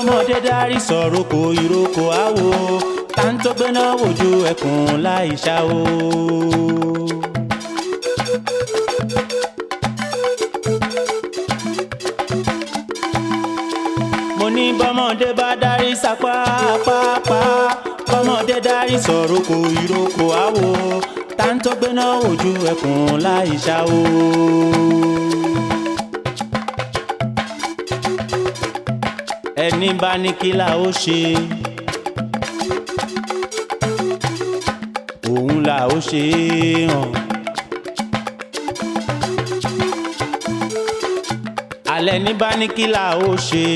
Bọ́mọdé dárí sọ̀rọ̀ kò ìrókò àwò tá ń tó gbéná wojú ẹkùn láì ṣá o. Mo ní bọ́mọdé bá dárí sapá pápá, bọ́mọdé dárí sọ̀rọ̀ kò ìrókò àwò tá ń tó gbéná wojú ẹkùn láì ṣá o. Ẹni bá ní kí la ó ṣe, òun là ó ṣe é hàn. Alẹ́ ní bá ní kí la ó ṣe,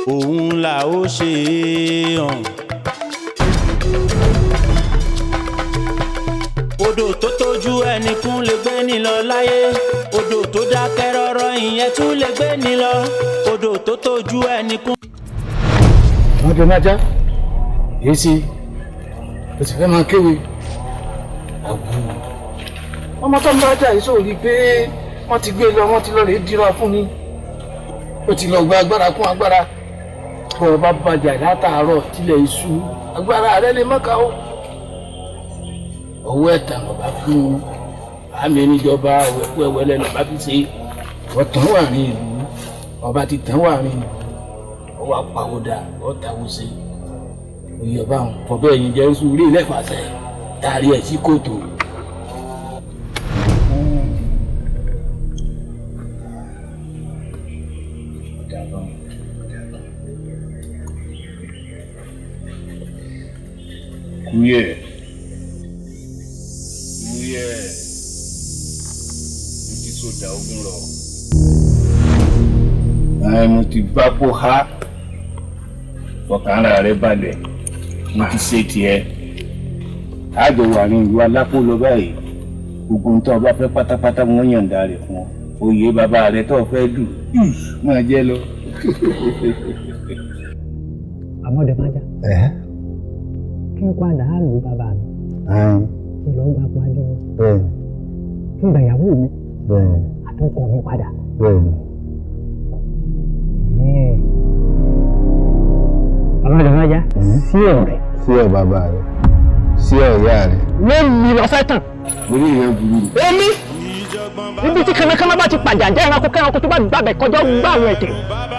òun là ó ṣe é hàn. Odò tó tójú ẹnì kún lè gbé ní lọ láyé, odò tó dákẹ́ rọ́rọ́ ìyẹn tún lè gbé ní lọ, odò tó tójú ẹnì kún. Wọ́n jẹ májá èyí sí o sì fẹ́ máa kéwe àwù ọmọ tó ń bá jà yìí sóò rí pé wọ́n ti gbé lọ, wọ́n ti lọ rèé dira fún ni, ó ti lọ gba agbára kún agbára. Bọ́ ọ bá bàjà látàárọ̀ tilẹ̀ iṣu, agbára rẹ lè mọ́ka ó ọwọ́ ẹ̀tàn lọ́ba fún un àmì ẹnìjọba ẹ̀wẹ̀kú ẹ̀wẹ̀lẹ̀ lọ́ba fi ṣe ọ̀tàn wà ní ìlú ọba ti tàn wà ní ìlú ọwọ́ apàwọ̀dà ọ̀tàwọ̀ṣe oyè ọba àwọn fọ̀bẹ́ ẹ̀yìn jẹ́ ń sùn rí lẹ́fàṣẹ tààrí ẹ̀ sí kòtò. Kúyẹ̀ kúyẹ̀, mo ti sọdà ogun rọ. Mo ti bá kó há, fọkàn ara rẹ balẹ̀, mo ti ṣe tiẹ̀. Àjọ wà ní ìlú Alápò lọ báyìí. Gbogbo ohun tó o bá fẹ́ pátápátá, wọ́n yàǹda rẹ̀ fún ọ. Oyè bàbá rẹ tó o fẹ́ dù máa jẹ́ lọ. Àmọ́dé májá, kí n padà á lù bàbá mi, kí n lọ gbà pàdé mi, kí n gbà ìyàwó mi àtọkọ mi padà. Àmọ́dé májá sí ọ̀rẹ́. Sí ọ̀ bàbá rẹ, sí ọ̀yá rẹ. Wọ́n mi lọ fẹ́ tàn. Orí rẹ burú. Èmi níbi tí kànákànná bá ti pàjà jẹ́ ẹranko kẹ́ranko tó bá gbàbẹ̀ kọjá gbà àwọn ẹ̀tẹ̀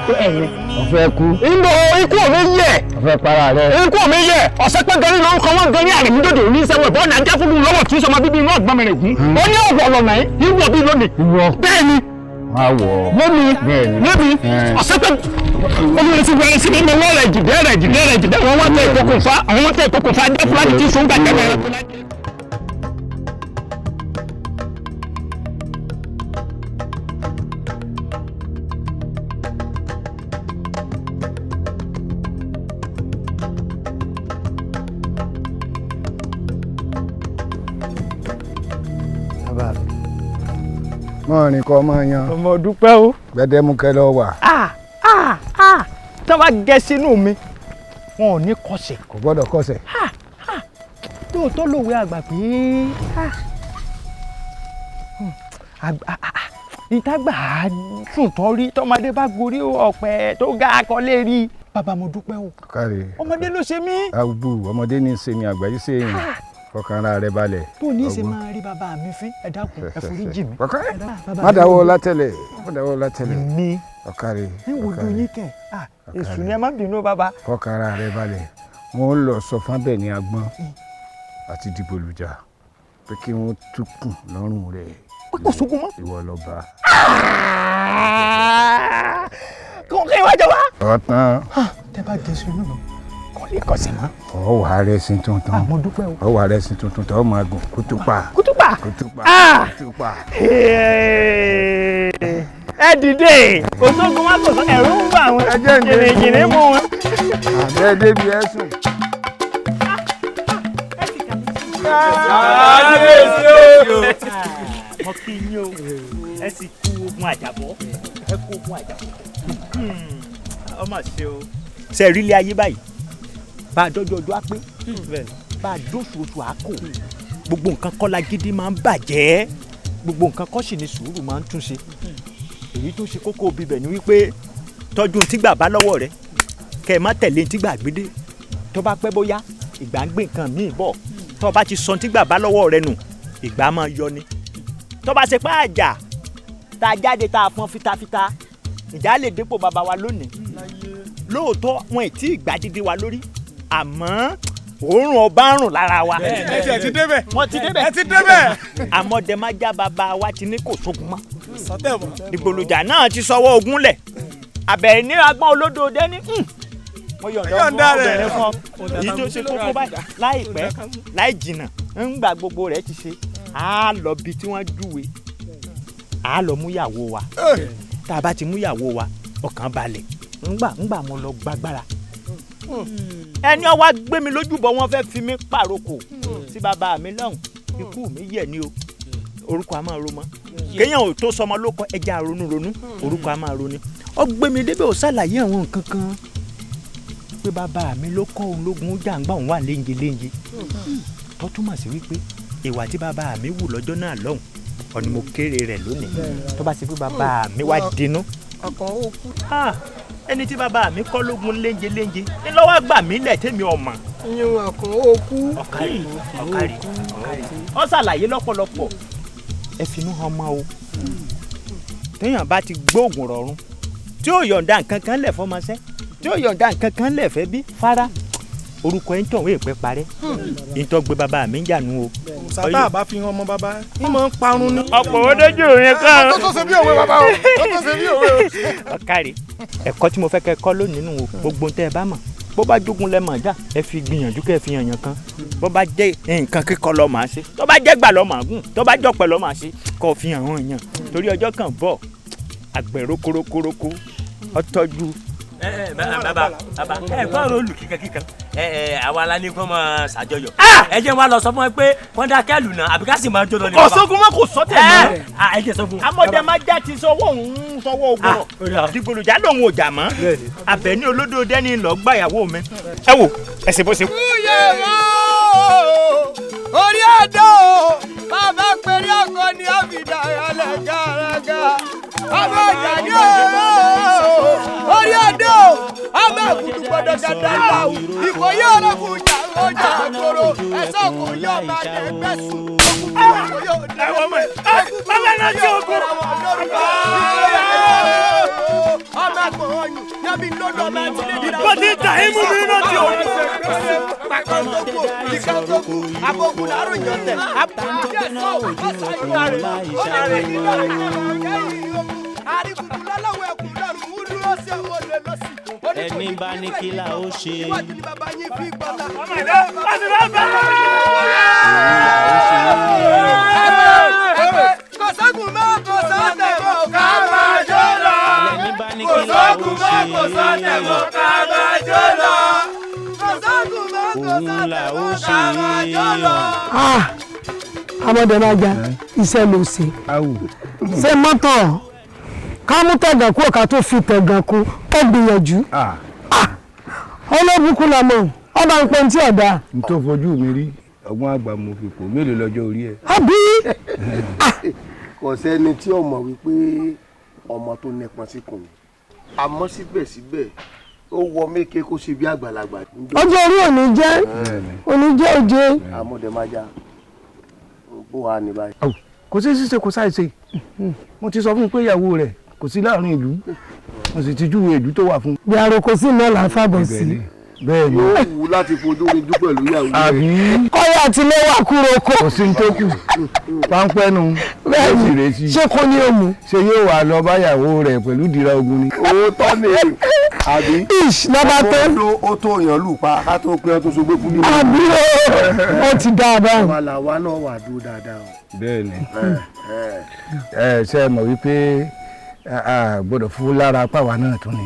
tó ẹ̀yìn. O fẹ́ kú. Ìgbò ikú ò ní yẹ. O fẹ́ para rẹ. Ikú ò ní yẹ. Ọ̀sẹ̀ pé gẹ̀rí lórúkọ wọn gẹ̀rí àrèmídòdò ní sẹ́wọ̀n ìbọn náà jẹ́ fúnmi lọ́wọ́ tí sọmọ bíbí inú ọ̀gbọ́n mi rè gún. Ó ní ọ̀wọ̀ ọ̀nà yìí ìwọ̀ bí lónìí. Ìwọ. Bẹ́ẹ̀ni. Má wọ̀ ọ́. Lónìí. Bẹ́ẹ̀ni. Lónìí. Ọ̀sẹ̀ pé olùrẹ̀ ti wẹ̀rẹ̀ sí mi mọ wọ́n rẹ̀ jìdẹ́ rẹ̀ jìdẹ́ rẹ̀ jìdẹ́ wọ́n wá tẹ ìkókò fa àwọn wọ́n tẹ ìkókò fa jẹ́ fúlàní tí sùn gbàjẹ́ mẹ́rin. Bàbá mi. Mọ́ rìn kọ́ mọ́ yan. Ọmọ dúpẹ́ o. Gbẹdẹmukẹ lọ wà. Ah ah ah, tí wọ́n bá gẹ sínú mi, wọn ò ní kọsẹ̀. Kò gbọ́dọ̀ kọsẹ̀. Lóòótọ́ lòwe àgbà pé ìtagbà sùn tán rí tọmọdé bá gorí ọ̀pẹ tó ga akọlé rí. Bàbá, mo dúpẹ́ o. Káre. Ọmọdé ló ṣe mí. Àbú ọmọdé ní í ṣe ni àgbà yìí ṣe èèyàn. Fọkàn ara rẹ balẹ̀. Bó ní í ṣe máa rí bàbá mi fín, ẹ dákun, ẹ forí jì mí. Má dáwọ́ látẹ̀lẹ̀, má dáwọ́ látẹ̀lẹ̀. Mi. Ọ̀kàrẹ̀. Ń wojú yín kẹ̀, èṣù ni, ẹ má bínú bàbá. Fọkàn ara rẹ balẹ̀. Wọ́n lọ sọ fábẹ́ ní agbọ́n àti dìbòlùjà pé kí wọ́n túkùn lọ́rùn rẹ̀. Pé kò sógun mọ́. Ìwọ lọ́ba. Kò kí n wá jọba. Ọ̀tán. Tẹ bá gẹ sínú mi, kò lè kọsẹ̀ mọ́. Ọ wà rẹ sí tuntun. Mo dúpẹ́ o. Ọ wà rẹ sí tuntun tó máa gùn kútùpà. Kútùpà. Kútùpà. Kútùpà. Ẹ dìde, kò sógun wá, kò sọ ẹ̀rù ń bà wọn jìnnìjìnnì mú wọn. Àbẹ́ débi ẹ sùn. Kábíyèsí o. Mo kí yín o, ẹ sì kú ogun àjàbọ̀, ẹ kú ogun àjàbọ̀, ọmọ ṣe o. Ṣe rí ilé ayé báyìí, bá a dọ́jọ́ ọjọ́ á pé, bá a dóṣù oṣù á kò, gbogbo nǹkan kọ́ la gidi máa ń bàjẹ́, gbogbo nǹkan kọ́ sì ni sùúrù máa ń túnṣe. Èyí tó ṣe kókó bíbẹ̀ ni wípé tọ́jú tígbà bá lọ́wọ́ rẹ kẹ́ ẹ má tẹ̀lé tígbà gbédè. Tó bá pẹ́ bóyá ìgbà ń gbé nǹkan míì bọ̀. Tó bá ti sọ tígbà bá lọ́wọ́ rẹ nù, ìgbà máa yọ ni. Tó bá ṣe pé àjà tá a jáde tá a fọn fitafita, ìjà lè dépò bàbá wa lónìí. Lóòótọ́ wọn ì tí ì gbà dídí wa lórí, àmọ́ òórùn ọba ń rùn lára wa. Ẹ ti débẹ̀. Wọ́n ti débẹ̀. Ẹ ti débẹ̀. Àmọ́ dẹ̀májà bàbá wa ti ní kò sógun mọ́. Dìgbòlùjà náà ti sọwọ́ ogun lẹ̀. Àbẹ̀ní agbọ́n olódò dẹ́ni. Mo yọ̀ǹda obìnrin fún ọ. Èyí tó ṣe kókó báyìí láìpẹ́ láì jìnnà ńgbà gbogbo rẹ̀ ti ṣe. Á lọ bí tí wọ́n júwe. Á lọ múyàwó wa. Tá a bá ti múyàwó wa, ọkàn balẹ̀. Ńgbà mo lọ gbàgbára. Ẹni ọwá gbé mi lójúbọ wọn fẹ́ fi mí pàrokò sí bàbá mi lọ́hùn. Ikú mi yẹ̀ ni o. Orúkọ a máa ro mọ́. Kéèyàn ò tó sọmọ ló kọ ẹja ronú ronú. Orúkọ a máa ro ni. Ó gbé mi débẹ̀ ó ṣàlàyé àwọn nǹkan kan. Pé bàbá mi ló kọ́ òun lógun jàǹgbá òun wà léńje léńje. Tó túmọ̀ sí wípé ìwà tí bàbá mi wù lọ́jọ́ náà lọ́hùn ọ̀ni mo kéré rẹ̀ lónìí. Tó bá ṣe pé bàbá mi wá dinú. Ẹni tí bàbá mi kọ́ lógun léńje léńje ní lọ́wọ́ gbà mí lẹ̀ tẹ́mi ọmọ. Ìyẹn ọkàn ó kú. Ọ̀kárì ọ̀kárì ọ̀kárì. Ó ṣàlàyé lọ́pọ̀lọpọ̀. Ẹ finú hàn mọ́ o. Téèyàn bá ti gbóògùn rọ̀rùn tí ó yọ̀ǹda nǹkan kan lẹ̀ fọmọṣẹ́ tí ó yọ̀ǹda nǹkan kan lẹ̀ fẹ́ bí fara orúkọ ẹ̀ ń tọ̀wé ìpẹ́ parẹ́ ìtọ́ gbé bàbá mi ń jànú o. Sátá àbá fi hàn ọmọ bàbá ń máa ń parun ní. Ọ̀pọ̀ ó dójú mi kan. Ó tó ṣe bí òwe bàbá o, ó tó ṣe bí òwe o. Ọ̀kárì ẹ̀kọ́ tí mo fẹ́ kẹ́ kọ́ lónìí nù o, gbogbo tẹ́ ẹ bá mọ̀ bó bá jogun lẹ mọ̀ já ẹ fi gbìyànjú kẹ́ ẹ fi yànyàn kan bó bá jẹ́ nǹkan kíkọ́ lọ màá ṣe tó bá jẹ́ gbà lọ màá gùn tó bá jọ̀pẹ̀ lọ màá ṣe kọ́ fi hàn hàn yàn torí ọjọ́ kan bọ̀ àgbẹ̀ rókórókórókó ọtọ́jú. Bàbá bàbá ẹ gbọ́dọ̀ olù kíkankíkan àwa la ní kó máa ṣàjọyọ̀ ẹ jẹ́ wa lọ sọ fún ẹ pé wọ́n dá kẹ́lù náà àbí ká sì máa jó lọ ní bàbá. Kò sógun mọ́ kò sọ́tẹ̀ mọ́. Ẹ jẹ́ sọ fún un. Amọ̀dẹ́májá ti sọwọ́ òun sọwọ́ ogun rọ̀ Dìgbòlùjà lòun ò jà mọ́ Àbẹ̀ní olódò dẹ́ni lọ gbàyàwó mi. Ẹ wò ẹ ṣe bó ṣe. Kúyè mọ́ orí ẹ̀dọ́ bàbá pẹ̀lú ọkọ ni àbìdá alẹ́ gàràgà ọmọ ìjà ní orí ẹ̀dọ́ ọmọ ẹ̀kúndùn gbọdọ̀ gàdá láwù ìkòyí ọlọ́kùn jà ọjà àgbòrò ẹ̀sọ́ kò yọ ọba ẹgbẹ́sùn Ìbọn ti ta imú mi náà ti o. Ẹni bá ní kí la ó ṣe. Kò sógun mọ́ kò sọ́tẹ̀ mọ́ ká máa jó lọ. Kò sógun mọ́ kò sọ́tẹ̀ mọ́ ká máa jó lọ. Kò sógun mọ́ kò sọ́tẹ̀ mọ́ ká máa jó lọ. Amọ̀dẹ́májá iṣẹ́ ló ṣe. Ṣé mọ́tò ká mú tẹ̀gàn kú ọ̀ká tó fi tẹ̀gàn kú ó gbìyànjú. Olóbùkún lọmọ ọba ń pẹ́ntì ọ̀dà. N tó fojú mi rí ọgbọ́n àgbà mo fi pò mélòó lọ́jọ́ orí ẹ̀. Àbí. Kò sẹ́ni tí ó mọ̀ wípé ọmọ tó nípọn sí kùn àmọ́ síbẹ̀síbẹ̀ ó wọ méke kó ṣe bí àgbàlagbà. Ọjọ́ orí òní jẹ́ òní jẹ́ òjé. Amọ̀dẹ́májá bó wà ní báyìí. Kò sí ṣíṣe kò sáìṣe mo ti sọ fún un pé ìyàwó rẹ̀ kò sí láàrin ìlú mo sì ti júwe ìlú tó wà fún. Bí aroko sí náà là ń fàbọ̀ sí. Bẹ́ẹ̀ ni yóò wù láti fojú rinjú pẹ̀lú ìyàwó rẹ̀. Àbí. Kọ́yà àti lẹ́wà kúrò oko. Kò sí ní tó kù páńpẹ́ nu Bẹ́ẹ̀ni ṣé kò ní òmù. Ṣé yóò wà lọ báyàwó rẹ̀ pẹ̀lú ìdíra ogun ni. Òótọ́ ni àbí. Ish lọ́ba tó. Ó tó yàn lù pa ká tó pé ọ tó sogbé fún mi. Àbí ó ti dá a báyìí. Wà làwa náà wà dúró dáadáa o. Bẹ́ẹ̀ni ẹ ṣe mọ̀ wípé a gbọ́dọ̀ fún lára pàwa náà tún ni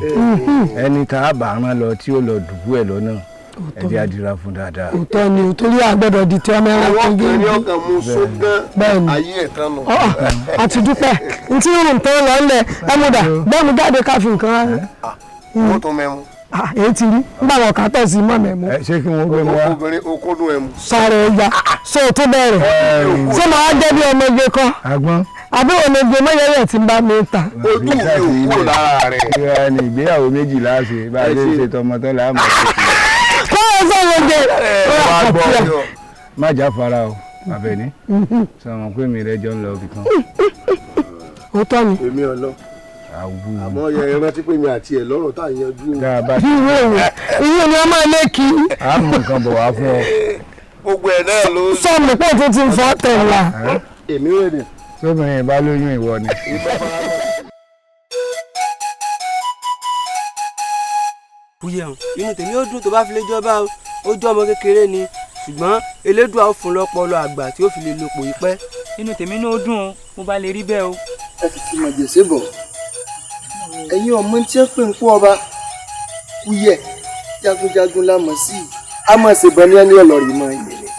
ẹni tá a bá rán lọ tí ó lọ dùbú ẹ lọ́nà ẹ jẹ́ àdìrà fún dáadáa. Òótọ́ ni torí a gbọ́dọ̀ di tí ọmọ ẹranko Ọwọ́ gé kan ní ọkàn mú sógán ayé ẹ̀ tán nù. Àti dúpẹ́ ntí irun tó lọ ńlẹ̀ ẹmúdà gbẹ́mu jáde ká fi nǹkan rárá. Ó tún mẹ́mu. Èyí ti rí nígbà wọn kà tọ̀ sí mọ́ mẹ́mu. Ṣé kí wọ́n gbé mu wá. Obìnrin okódùn ẹmu. Sọ̀rọ̀ ẹ̀yà so tó bẹ̀rẹ̀ ṣé màá jẹ́ bí ọmọ ẹgbẹ́ kan. Àgbọn. Àbí òun lè gbé mọ́yẹ́yẹ́ tí ń bá mi ta. Ojú mi ò kúrò lára rẹ̀. Ìrora ni ìgbéyàwó méjì láṣẹ bá a ṣe ń ṣe tọmọ tó là á mọ̀ sí. Kó o sọ̀rọ̀ jẹ. Wá gbọ́ má já fara o Àbẹ̀ní sọ̀rọ̀ pé mi rẹ jọ ń lọ ibì kan. Òótọ́ ni. Èmi ò lọ. Àmọ́ yẹ rántí pé mi àti ẹ̀ lọ́rọ̀ tá à ń yanjú. Ìyẹn ni a máa lé kí. A mú nǹkan bọ̀ wá fún ọ. Gbogbo ẹ̀ náà ló. Sọ̀mù pé tó ti ń fọ́ tẹ̀lá. Èmi rè ni. Sóbìnrin ìbá lóyún ìwọ ni. Kúyẹ̀ hàn inú tèmi ó dùn tó bá fi lè jọba o, ó jọ ọmọ kékeré ni ṣùgbọ́n Elédùà ó fún lọ́pọlọ àgbà tí ó fi lè lopò yìí pẹ́. Inú tèmi náà ó dùn o, mo bá lè rí bẹ́ẹ̀ o. Ẹ fi ti mọ̀ jèsè bọ̀, ẹ̀yin ọmọ tí ń pè ń kú ọba Kúyẹ̀ jagunjagun la mọ̀ sí i, a mọ̀ ṣe bọ́ ní ẹni ọlọ́rìí mọ̀ ìyẹ̀lẹ̀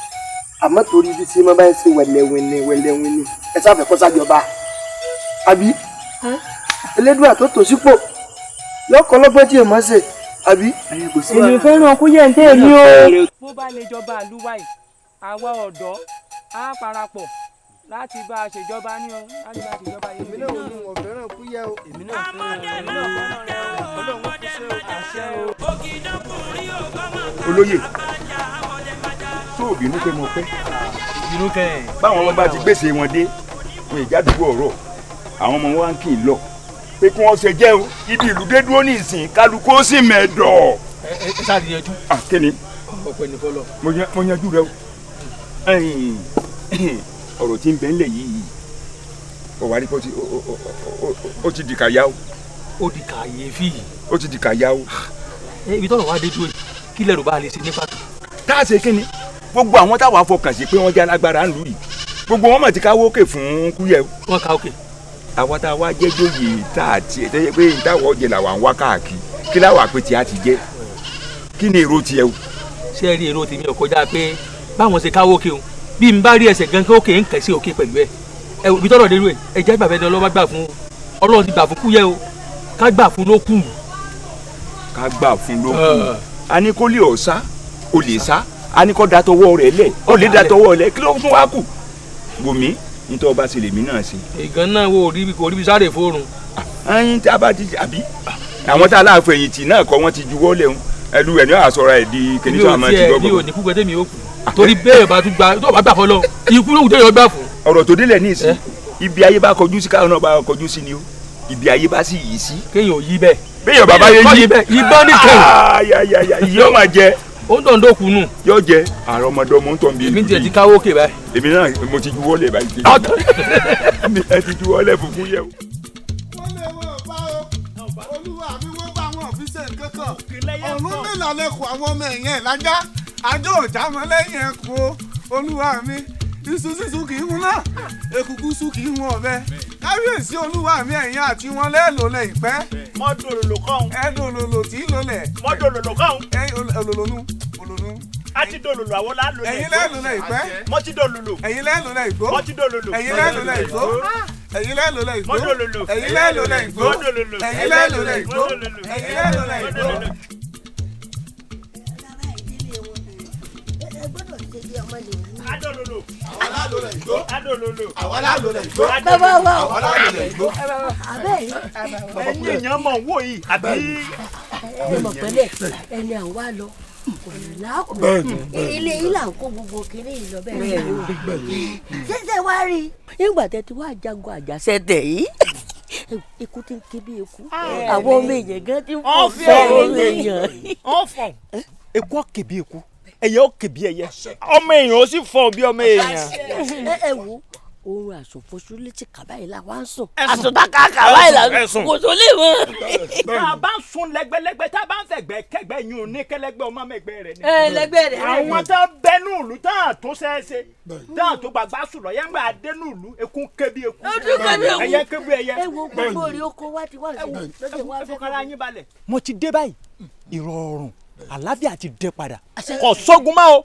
àmọ́ torí ibi tí wọ́n bá ń ṣe wẹ̀lẹ̀wẹ̀lẹ̀ wẹ̀lẹ̀wẹ̀lẹ̀ ẹ sáfẹ́ kọ́ sájọba àbí Elédùà tó tò sípò lọ́kọ́ lọ́gbọ́n tí èèmọ̀ ṣe àbí. Èmi fẹ́ràn Kúyẹ̀ ń tèmi o. Bó bá lè jọba àlúwà yìí, àwa ọ̀dọ́ á parapọ̀ láti bá a ṣèjọba ní o, láti bá a ṣèjọba yìí. Èmi náà ò ní wọ̀n fẹ́ràn Kúyẹ̀ o. Èmi náà fẹ́ràn rẹ̀ o. Ọlọ́run kò ṣe o. Àṣẹ o. Olóyè tó o bínú pé mo pẹ́. Bínú kẹ́ ẹ̀. Báwọn ọmọ bá ti gbèsè wọn dé wọn ìjádùúgbò ọ̀rọ̀ àwọn ọmọ wa ń kì í lọ pé kí wọ́n ṣe jẹ́ o ibi ìlú dé dúró ní ìsìn kálukú ó sì mẹ́dọ̀. Ẹ ẹ sáà ti yanjú. Kí ni. Ọpẹ́ ní fọlọ. Mo yanjú rẹ o. Ọ̀rọ̀ tí ń bẹ ńlẹ̀ yìí ọ̀wárí kò ti ó ti di kàyà o. Ó di kàyéfì. Ó ti di kàyà o. Ibi tọ́rọ̀ wá dé dúró yìí kí lẹ́rù bá lè ṣe ní pàtó. Tá a ṣe kí ni gbogbo àwọn táwa fọkàn sí pé wọ́n jẹ́ alágbára ńlú yìí gbogbo wọn mọ̀ ti káwó òkè fún Kúyẹ̀ o. Wọ́n ká òkè. Àwa tá a wá jẹ́ jóyè tá a tiẹ̀ tẹ́yẹ pé táwa ọ̀jẹ̀ làwa ń wá káàkiri kí láwa pé tí a ti jẹ́ kí ni èrò tiẹ̀ o. Ṣé ẹ rí èrò tèmi ò kọjá pé báwọn ṣe káwó òkè o bí n bá rí ẹsẹ̀ gan kókè ń kẹ̀ sí òkè pẹ̀lú ẹ ẹ ibi tọ́rọ̀ dérú ẹ ẹ jẹ́ gbàgbẹ́ Ọlọ́run gbà fún Ọlọ́run ti gbà fún Kúyẹ̀ o ká gbà fún ló kù. Ká gbà fún ló kù a ní kó lè ọ̀sá o lè sá a ní kó da tọwọ́ rẹ̀ lẹ̀ ó lè da tọwọ́ lẹ̀ kí ló tún wá kù wòmí nítorí ọba ṣe lèmi náà ṣe. Ìgàn náà wo rí kò rí bí sáré fóorùn. Ẹyin tí a bá ti àbí àwọn tá a láàfin ẹ̀yìntì náà kọ́ wọ́n ti juwọ́ lẹ̀ ń ẹlú ẹ̀ ní àsọ̀rọ̀ ẹ̀ di kìnìún tó àmọ́ ti gbọ́gbọ́. Mi ò ní kú gbẹ́dẹ́ mi ò kù torí bẹ́ẹ̀ bá tún gba tó bá gbà fọlọ́ ikú ló wù tẹ́yọ̀ gbà fún. Ọ̀rọ̀ tó délẹ̀ ní ìsìn ibi ayé bá kọjú sí káwọn náà bá kọjú sí ni o ibi ayé bá sì yí sí. Kéèyàn ò yí bẹ́ẹ̀. Béèyàn bàbá yé yí ìbọn ní kẹyìn. Yóò máa jẹ. Ó ń tàn dókun nù. Yóò jẹ àrùn ọmọdé ọmọ ń tàn bí. Èmi tiẹ̀ ti káwó òkè báyìí. Èmi náà mo ti juwọ́ lẹ̀ báyìí. Ẹ ti juwọ́ lẹ̀ fún Kúyẹ̀ o. Olúwa mi wọ́n bá wọn fi ṣe nǹkan kan ọ̀run mélòó lẹ́kọ̀ọ́ àwọn ọmọ ẹ̀yìn ẹ̀ lájá àjọ òjá mọ́ lẹ́yìn ẹ̀kọ́ olúwa mi iṣu sísun kì í hun náà èkùkù sùn kì í hun ọ̀bẹ kábíyèsí olúwa mi ẹ̀yìn àti wọn lẹ́ẹ̀lò lẹ̀ ìpẹ́. Mọ́dòlòlò kọ́hún. Ẹ dòlòlò tí lólẹ̀. Mọ́dòlòlò kọ́hún. Ẹ òlòlónú òlòlónú. A ti dòlòlò àwọn lálò lẹ̀. Ẹ̀yin lẹ́ẹ̀lò lẹ̀ ìpẹ́. Mọ́ ti dòlòlò. Ẹ̀yin lẹ́ẹ̀lò lẹ̀ ìgbó. Mọ́ ti dòlòlò. Ẹ̀yin lẹ́ẹ̀lò lẹ̀ ìgbó. Ẹ̀yin lẹ́ẹ̀lò lẹ̀ ìgbó. Mọ́dòlòlò. Ẹ̀yin lẹ́ẹ̀lò lẹ̀ ìgbó. Ẹ̀yin lẹ́ẹ̀lò lẹ̀ ìgbó. Ẹ̀yin lẹ́ẹ̀lò lẹ̀ ìgbó. Adololo. Àwa lálò lẹ̀ ìgbó. Bàbá wa o. Àwa lálò lẹ̀ ìgbó. Àbẹ́ yìí. Ẹ̀yin èèyàn mọ̀ ń wò yìí àbí. Ẹ mọ̀ pẹ́lẹ́ ẹni à ń wá lọ ọ̀nà làákù ilé yìí là ń kó gbogbo kiri yìí lọ bẹ́ẹ̀ ni. Ṣẹ́ṣẹ́ wá rí i. Nígbà tẹ́ ti wá jagun àjàṣẹ́tẹ̀ yìí ikú ti ń ké bí ikú àwọn ọmọ èèyàn gan ti ń fọ̀ fún ọmọ èèyàn. Ọ̀fọ̀ eku ọ̀kẹ́ bí eku ẹyẹ ó kè bí ẹyẹ ọmọ èèyàn ó sì fọ bí ọmọ èèyàn. Ẹ wo oorun àsùnfọṣú létí kàbá yìí la wá ń sùn àsùntàkà kàbá yìí la kò tó lè mọ. Tá a bá ń sun lẹ́gbẹ́lẹ́gbẹ́ tá a bá ń fẹ̀gbẹ́ kẹ́gbẹ́ yín ò ní kẹ́lẹ́gbẹ́ ọmọ mẹ́gbẹ́ rẹ̀ ni. Ẹ lẹ́gbẹ́ rẹ̀. Àwọn tó bẹnu ìlú tá a tó ṣeéṣe tá a tó gbàgbá sùn lọ yẹn gbà dénú ìlú eku ké bí eku ẹyẹ ké bí ẹyẹ. Ẹ wo gbogbo orí oko wa ti wá sí ẹ fọkànlá yín balẹ̀. Mo ti dé báyìí ìrọ̀rùn àlàáfíà ti dé padà kò sógun mọ́ o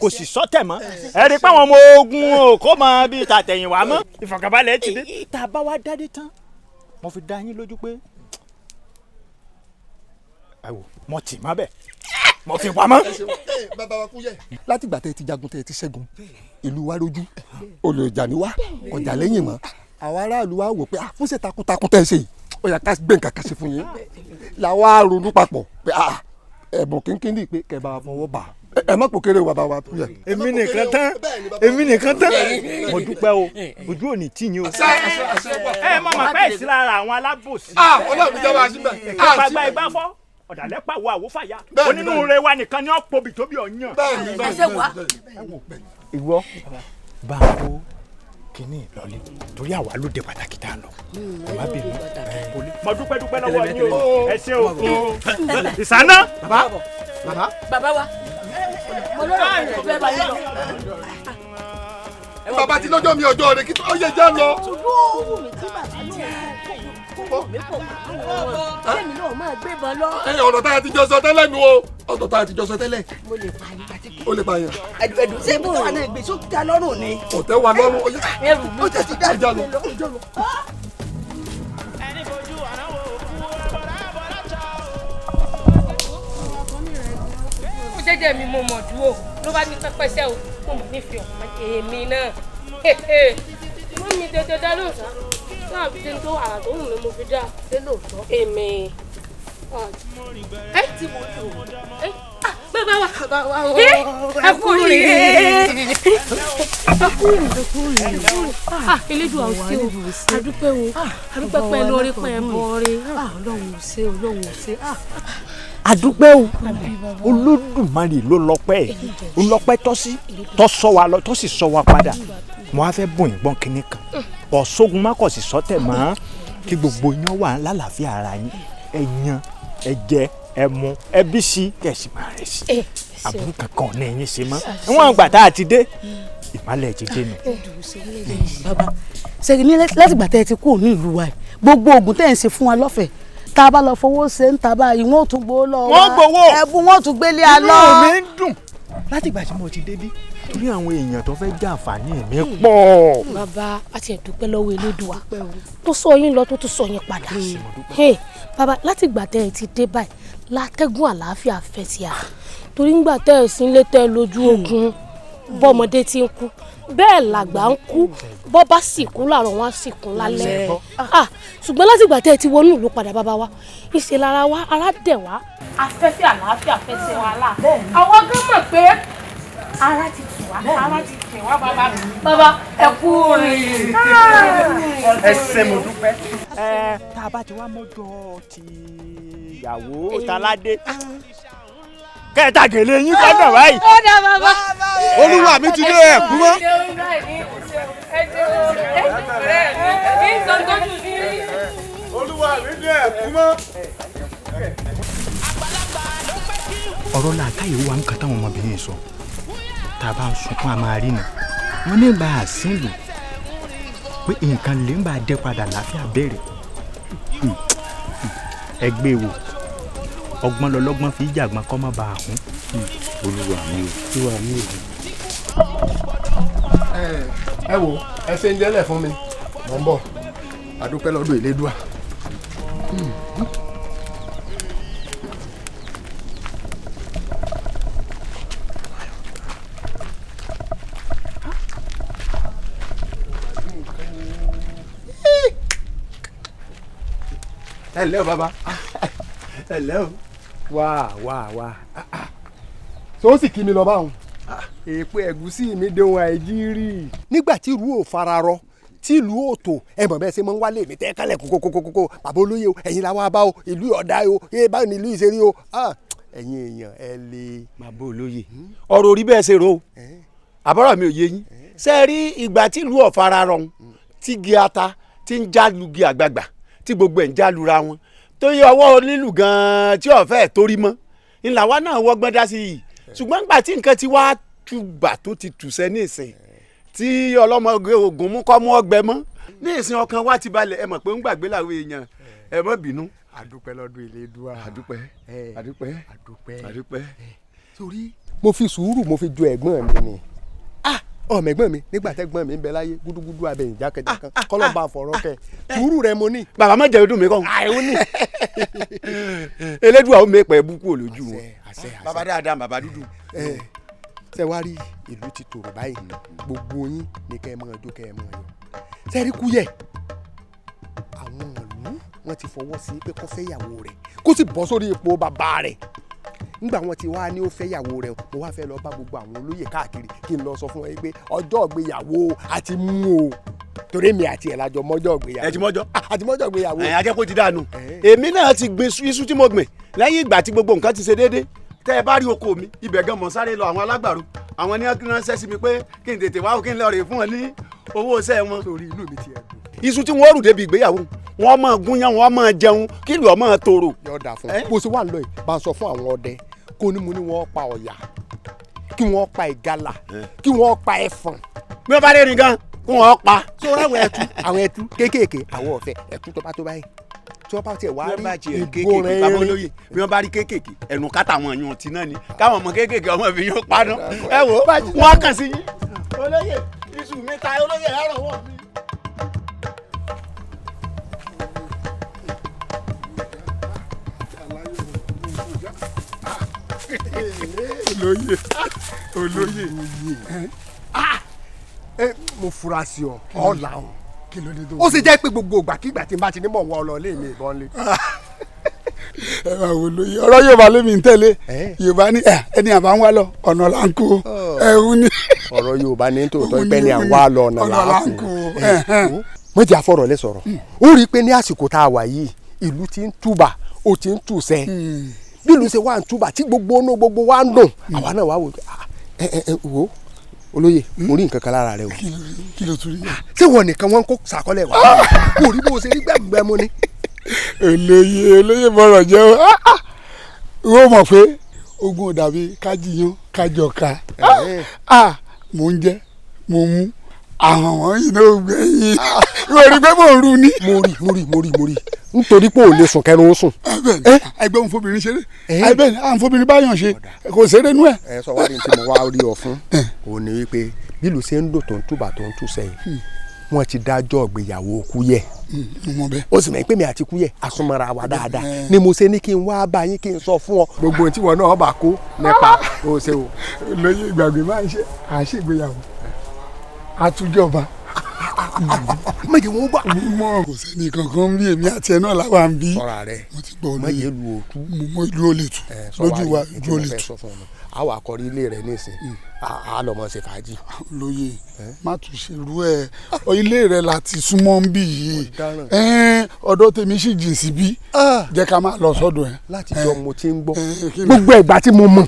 kò sì sọ́tẹ̀ mọ́ ẹ rí i pé àwọn ọmọ ogun ò kó mọ bíi tàtẹ̀yìnwá mọ́ ìfọ̀kànbalẹ̀ ti dé tá a bá wá dádé tán mo fi dá yín lójú pé ẹ wò mo tì má bẹ̀ mo fi pamọ́. Bàbá wa Kúyẹ̀. Látìgbà tẹ́ ti jagun tẹ́ ti ṣẹ́gun ìlú wa rojú olùjà ni wá ọjà lẹ́yìn mọ́ Àwọn aráàlú wa wò pé fúnṣe takuntakun tẹ́ ẹ ṣe yìí, ó yá ká gbé nǹkan kan ṣe fún yín. Làwa ronú papọ̀ pé ẹ̀bùn kínkín ní pé kẹ́ bá fọwọ́ bà ẹ má pò kéré o bàbá wa. Èmi nìkan tán, èmi nìkan tán, mo dúpẹ́ o, ojú ò ní tì yín o. Ẹ mọ̀ mọ̀ pé ìsí lára àwọn alábòsí. Ọlọ́run ìjọba àṣìbẹ̀. Ìpàgbà ìgbà fọ́ ọ̀dàlẹ̀ pàwọ́ àwòfàyà onínúure wa nìkan ni ó pobi tóbi ọ̀yàn. Ìwọ bá a kó kínní lọlé torí àwa ló dé pàtàkì tá a lọ, kò má bínú. Mo dúpẹ́ dúpẹ́ lọ́wọ́ yín o, ẹ ṣé o. Ìsáná. Bàbá bàbá. Bàbá wa, mo lọ́rọ̀ kan fẹ́ bá yín lọ. Bàbá ti lọ́jọ́ mi ọjọ́ rẹ̀ kí ó yẹ já lọ. Ṣùgbọ́n ó wù mí kí bàbá náà kó mi pọ̀ mọ́ kémi náà máa gbébọn lọ. Ẹ ọ̀rọ̀ tá a ti jọ sọ tẹ́lẹ̀ nu o, ọ̀rọ̀ tá a ti jọ sọ tẹ́lẹ̀. Mo lè pa yín. Ó lè pa yẹn. Ẹ̀dùn ṣé ibi táwa náà gbé sókè lọ́rùn ni. Kò tẹ́ wa lọ́rùn. Ẹrù mi ó tẹ̀ sí dájú lọ. Ó jẹ́jẹ́ mi mo mọ̀ dúró ló bá ní pẹ́pẹ́sẹ́ o, mo mọ̀ nífẹ̀ẹ́ ọ̀pẹ èmi náà. Mú mi tètè dá lóòótọ́ náà fi ṣe tó àrà tó wù mí mo fi dá lóòótọ́ èmi. Ẹ ti mo lò ó. Bàbá wa, ẹ kú rí, ẹ kú rí, ẹ kú rí. Elédùà ò ṣe o, adúpẹ́ o, adúpẹ́ pẹ́ lórí pẹ́ bọ́ọ̀rẹ́. Ọlọ́run ò ṣe, Ọlọ́run ò ṣe. Adúpẹ́ o, Olódùmarè ló lọ́pẹ́ ẹ̀, ó lọ́pẹ́ tọ́sí tọ́ sọ wa lọ tọ́ sì sọ wa padà. Mo á fẹ́ bùn ìgbọ́n kínní kan, kò sógun má kò sì sọ́tẹ̀ mọ́, kí gbogbo yín wà lálàáfíà ara yín, ẹ yan, ẹ jẹ, ẹ mu, ẹ bí sí, kẹ̀sì máa rẹ̀ sí. Àbúrò kankan ní ẹ̀yìn ṣe mọ́ níwọ̀n àgbà tá a ti dé, ìmálẹ̀ ti dé nù. Bàbá ṣèyí ní látìgbà tẹ́ ẹ ti kúrò ní ìlú wa yìí, gbogbo oògùn tẹ́ ẹ ń ṣe fún wa lọ́fẹ̀ẹ́, tá a bá lọ fowó ṣe ń ta báyìí, wọ́n ò tún gbowó lọ wa, wọ́n gbowó ẹ̀bùn wọ́n tún gbélé alọ́. Inú mi ń dùn látìgbà tí mo ti débí torí àwọn èèyàn tó fẹ́ jẹ àǹfààní mi pọ̀. Bàbá, a ti dúpẹ́ lọ́wọ́ Elédùà tó sọ yín lọ tó tún sọ yín padà. Bàbá, látìgbà tẹ́ ẹ ti dé báyìí látẹ́gùn àlàáfíà fẹ́ sí a, torí ńgbà tẹ́ ẹ sí ilé tẹ́ ẹ lójú ogun, bọ́mọdé ti ń kú bẹ́ẹ̀ làgbà ń kú, bọ́ bá sì kú láàárọ̀ wọn á sì kú lálẹ́. Ṣùgbọ́n látìgbà tẹ́ ẹ ti wọnú ìlú padà bàbá wa, ìṣe lára wa ara dẹ̀ wá, afẹ́fẹ́ àlàáfíà fẹ́ sí wa lá. Àwọn gan mọ̀ pé ara ti tù wá, ara ti tù wá bàbá. Bàbá ẹ kú rìn. Ẹ ṣé mo dúpẹ́. Ẹ tá a bá ti wá mọ́jọ́ ti ìyàwó Taládé kẹta gèlè yín gbọ́dọ̀ báyìí. Ó dá bàbá. Olúwa mi ti dé, ẹ kú mọ́. Olúwa mi dé, ẹ kú mọ́. Ọ̀rọ̀ làákàyè wa ń kan táwọn ọmọbìnrin sọ, tá a bá ń sunkún a máa rí nà wọ́n ní bá a sìn lò pé nǹkan lè ń bá a dé padà láfíà bẹ̀rẹ̀. Ẹ gbé wò, ọgbọ́n lọlọ́gbọ́n fi jàgbọ́n kọ́ mọ́ bá a hún. Olúwa mi o, Olúwa mi o. Ẹ wo, ẹ ṣe ń jẹ́lẹ̀ fún mi, mò ń bọ̀, àdúpẹ́ lọ́dọ̀ Elédùà. Ẹ ǹlẹ́ o bàbá, ẹ ǹlẹ́ o. Wá wá wá. Tó sì kí mi lọ báwọn. Èèpo ẹ̀gúsí mi dohun àìjírí. Nígbà tí ìlú ò fararọ, tí ìlú ò tò, ẹ mọ̀ bẹ́ẹ̀ ṣe máa ń wálé mi tẹ́ kálẹ̀ kókókókókó, bàbá olóye o, ẹ̀yin làwọn abá o, ìlú ọ̀dà o, ẹ báwo ni ìlú ìṣeré o, ẹ̀yin èèyàn ẹ lè. Bàbá olóye, ọ̀rọ̀ orí bẹ́ẹ̀ ṣe rò ó, àbọ̀rọ̀ mi ò yé yín. Ṣé ẹ rí ìgbà tí ìlú ò fararọ tí gi ata tí ń já lugi àgbààgbà tí gbogbo ẹ̀ ń já lura wọn tó yẹ ọwọ́ onílù gan-an tí ọ̀fẹ́ torí mọ́ ńlá wa náà wọ́gbọ́n dá sí i, ṣùgbọ́n nígbà tí nǹkan ti wá tùbà tó ti tùsẹ́ ní ìsìn tí ọlọ́mọge ogun mú kọ́ mú ọgbẹ́ mọ́ ní ìsìn ọkàn wa ti balẹ̀. Ẹ mọ̀ pé ń gbàgbé làwọn èèyàn, ẹ má bínú. Àdúpẹ́ lọ́dún Elédùà. Àdúpẹ́, àdúpẹ́, àdúpẹ́, àdúpẹ́. Torí mo fi sùúrù mo fi ju ẹ̀gbọ́n mi ni ọmọ ẹ̀gbọ́n mi nígbà tẹ́gbọ́n mi ń bẹ láyé gúdúgúdú abẹyìn jákèjá kọlọ bá fọ̀rọ̀ kẹ sùúrù rẹ mo ní. Bàbá má jẹ́ ọdún mi kàn. Àìwọ ni. Elédùà ó mẹ́pẹ́ búkú olójú wọn. Bàbá dáadáa, bàbá dúdú. Ṣé wàá rí ìlú ti tòrò báyìí, gbogbo yín ni kẹ́ ẹ máa jó kẹ́ ẹ máa yọ̀. Ṣé rí Kúyẹ̀ Àwọn ìlú wọn ti fọwọ́ sí pé kó fẹ́ ìyàwó rẹ̀ kó sì bọ́ sórí ipò bàbá rẹ̀. Nígbà wọn ti wá ní ó fẹ́ ìyàwó rẹ̀, mo wá fẹ́ lọ bá gbogbo àwọn olóyè káàkiri kí n lọ sọ fún wọn pé ọjọ́ ìgbéyàwó àti mú o, torí èmi àti ẹ̀ lájọ mọ́jọ́ ìgbéyàwó. Ẹ ti mọ́jọ́. Àti mọ́jọ́ ìgbéyàwó. Ẹ ajẹ́ kó ti dànù. Èmi náà ti gbin iṣu tí mo gbìn lẹ́yìn ìgbà tí gbogbo nǹkan ti ṣe déédé. Tẹ́ ẹ bá rí oko mi, ibẹ̀ gan mọ̀ sáré lọ àwọn alágbàro. Àwọn ní wọ́n ránṣẹ́ sí mi pé kí n tètè wá kí n lọ rè fún wọn ní owó iṣẹ́ wọn. Torí inú mi ti ẹ̀ dùn. Iṣu tí wọ́n rù débi ìgbéyàwó, wọ́n máa gúnyán, wọ́n máa jẹun, kí ìlú ọmọ tòrò. Yóò dà fún un. Bó ṣe wà lọ yìí, bá ń sọ fún àwọn ọdẹ kó ní mo ní wọ́n pa ọ̀yà, kí wọ́n pa ìgalà, kí wọ́n pa ẹfọ̀n. Bí wọ́n bá rẹ́rìn gan, kí wọ́n pa. Sọ́ra àwọn ẹtu kéékèèké, àwọn ọ̀fẹ́ ẹtu tó bá tó báyìí tí wọ́n bá tiẹ̀ wá rí ìgbó rẹ̀ rí. Bí wọ́n bá rí kéékèèké, ẹnu káta àwọn èèyàn ti náà ni káwọn ọmọ kéékèèké ọmọ fi yóò paná. Ẹ wò ó, wọ́n kàn sí yín. Olóyè, iṣu mi ta olóyè ẹ̀rọ wọ̀ mí. Olóyè, olóyè, mo fura sí ọ ọ̀la o. Ó sì jẹ́ pé gbogbo ìgbàkigbà tí n bá ti ní mọ̀ wọ́n lọ lé mi ìbọn lé. Ẹ máa wò lóye ọ̀rọ̀ Yorùbá lèmi ń tẹ̀lé. Yorùbá ní ẹni àbá ń wá lọ ọ̀nà là ń kó ẹ̀hún ni. Ọ̀rọ̀ Yorùbá ní tòótọ́ pé ẹni à ń wá lọ ọ̀nà là ń kó. Mo jẹ́ àfọ̀rọ̀ lẹ sọ̀rọ̀. Ó rí i pé ní àsìkò tá a wà yìí, ìlú ti ń túbà, ó ti ń tùsẹ̀. Bí ìlú ṣe wà ń túbà tí gbogbo inú gbogbo wa ń dùn, àwa náà wà wò ó. Olóyè, mo rí nǹkan kan lára rẹ o. Kí ló tún rí? Ṣé wọn nìkan wọn kó sàkọlẹ̀ wá? Kò rí bó ṣe rí gbẹ̀mùgbẹ̀mù ni. Olóyè, olóyè bọ̀rọ̀ jẹ́ o. Wọ́n mọ̀ pé ogun ò dàbí kájíyan kájọka. Mò ń jẹ, mo mú, àwọn wọ̀nyí náà gbẹ̀yìn. Wọ́n rí pé mò ń rú ni. Mo rí nítorí pé ò lè sùn kẹrin ó sùn. Ẹgbẹ́ òun fobìnrin ṣeré, ẹgbẹ́ àwọn fobìnrin báyọ̀ ṣe kò ṣeré nú ẹ̀. Ẹ sọ wá ní tí mo wá rí ọ fún òun ni wípé bílù ṣe ń dùn tó ń túbà tó ń tú sẹ́yìn, wọ́n ti dájọ́ ìgbéyàwó Kúyẹ̀. Ó sì mọ̀ pé mi àti Kúyẹ̀ àsomọ́ra wa dáadáa ni mo ṣe ní kí n wá bá yín kí n sọ fún ọ gbogbo ohun tí wọn náà bá kó nípa o ṣe o. Lóye ìgbàgbé máa ń ṣe àṣègbéyàwó àtúnjọba. Méje wọn gbà. Mo kò sẹ́ni kankan bí èmi àti ẹ náà láwa ń bí. Sọ́ra rẹ̀ mo ti gbọ́ olóye. Mọ̀yé lu òtú. Mo mọ ìlú olè tù. Lójú wa ìlú olè tù. A wà kọrí ilé rẹ nísìn, a lọ mọ ṣe fàájì. Olóye, má tún ṣe irú ẹ. Ilé rẹ la ti súnmọ́ ń bí yìí. Ọ̀dọ̀ tèmi sì jìn síbí. Jẹ́ ká máa lọ sọ́dọ̀ ẹ. Láti jọ mo ti ń gbọ́ gbogbo ìgbà tí mo mọ̀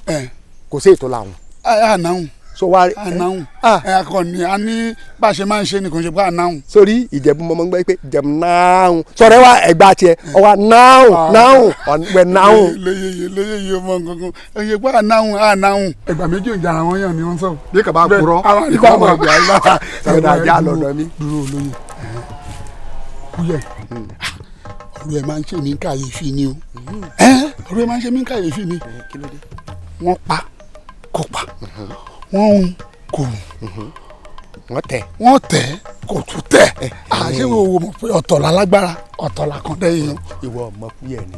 kò sí ètò làwọn. Ànáhùn so wa anáhùn akọni a ní bá a ṣe máa ń ṣe nìkan ṣe pé anáhùn. Sórí ìjẹ̀bú mọ́mọ́ ń gbọ́ pé ìjẹ̀bú náhùn sọ̀rọ̀ ẹ wá ẹ̀gbá tiẹ̀ ọwọ́ náhùn náhùn ọ̀wẹ̀ náhùn. Lóye lóye yìí ọmọ nǹkan ẹ̀yẹ pé anáhùn anáhùn. Ẹ̀gbà méjì ò ń jara wọn yàn ni wọ́n sọ. Bí kàbá kúrọ́ ikọ̀ ọmọ ìgbà yìí sọ̀rọ̀ ajá lọ́dọ̀ mi. Dúró olóye Kúyẹ̀, ọ̀rọ̀ ẹ̀ máa ń ṣe mí kàyéfì ni o. Ọ̀rọ̀ ẹ̀ máa ń ṣe mí kàyéfì ni. Wọ́n pa kò pa, wọ́n ń kò wọ́n tẹ̀, wọ́n tẹ̀ kò tún tẹ̀. Àṣé wo wo mọ̀ pé ọ̀tọ̀ la lágbára, ọ̀tọ̀ la kàn dé èèyàn. Ìwọ ọmọ Kúyẹ̀ ni.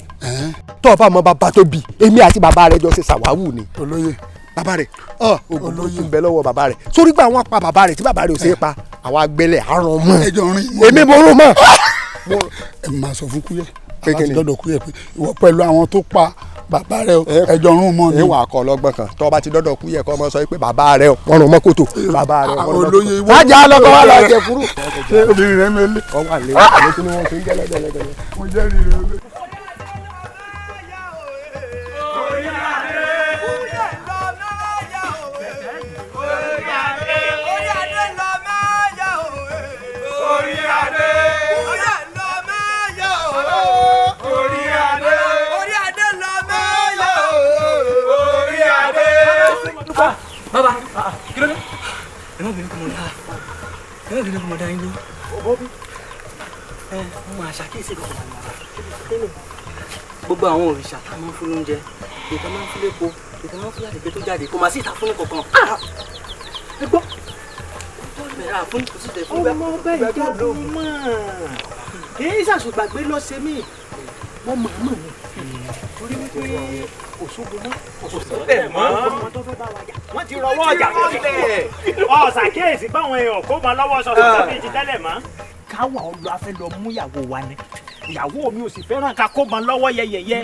Tó o bá mọ bàbá tó bí èmi àti bàbá rẹ jọ ṣe ṣàwáwù ni. Olóyè, bàbá rẹ oògùn tó ń bẹ lọ́wọ́ bàbá rẹ sórí gbà wọ́n pa bàbá rẹ tí bàbá rẹ ò ṣe é pa, àwa gbẹlẹ̀ àrùn mọ́. Èmi mo rún mọ́. Ẹ máa sọ fún Kúyẹ̀ àti dọ́dọ̀ Kúyẹ̀ pé ìwọ pẹ̀lú àwọn tó pa bàbá rẹ ẹjọ rún mọ ni. Ẹ wà kọ lọ́gbọ́n kan tó bá ti dọ́dọ̀ Kúyẹ̀ kọ́ ọmọ sọ pé bàbá rẹ wọ́n rún mọ́ kòtò bàbá rẹ wọ́n rún mọ́ kòtò. Wájà lọ́kọ́ wà lọ jẹ kúrú. Ṣé obìnrin rẹ mẹ́lẹ̀. Ọ wà lé wà kí ni wọ́n fi ń gẹ́lẹ́gẹ́lẹ́gẹ́lẹ́. Mo jẹ́rìí rẹ olóyè. Bàbá, kí ló dé? Ẹ má bínú kí mo dá. Ẹ má bínú kí mo dá yín dúró. Ẹ mo máa ṣàkíyèsí kankan bàbá. Gbogbo àwọn òrìṣà tá a máa ń fún lóúnjẹ, ìta máa ń fún lépo, ìta máa ń fún láti tó jáde, kò máa sí ìta fún ní kankan. Ẹ gbọ́. Bẹ̀rẹ̀ àfún kò sí tẹ̀ fún gbà. Ọmọ bẹ́ẹ̀ jẹ́ lóògùn mọ́. Kì í ṣàṣùgbàgbé lọ ṣe mí. Mo mọ̀ mọ̀ ni. Torí wípé òṣogbo mọ́. Òṣogbo mọ́. Ọmọ tó fẹ́ bá wa jà. Wọ́n ti rọwọ́ ọjà ọ̀sàkíyèsí báwọn èèyàn kó mọ lọ́wọ́ sọ̀tọ̀ tàbí ti tẹ́lẹ̀ mọ́. Káwa ọlọ afẹ́ lọ mú ìyàwó wa ni. Ìyàwó mi ò sì fẹ́ràn ká kó mọ lọ́wọ́ yẹyẹyẹ.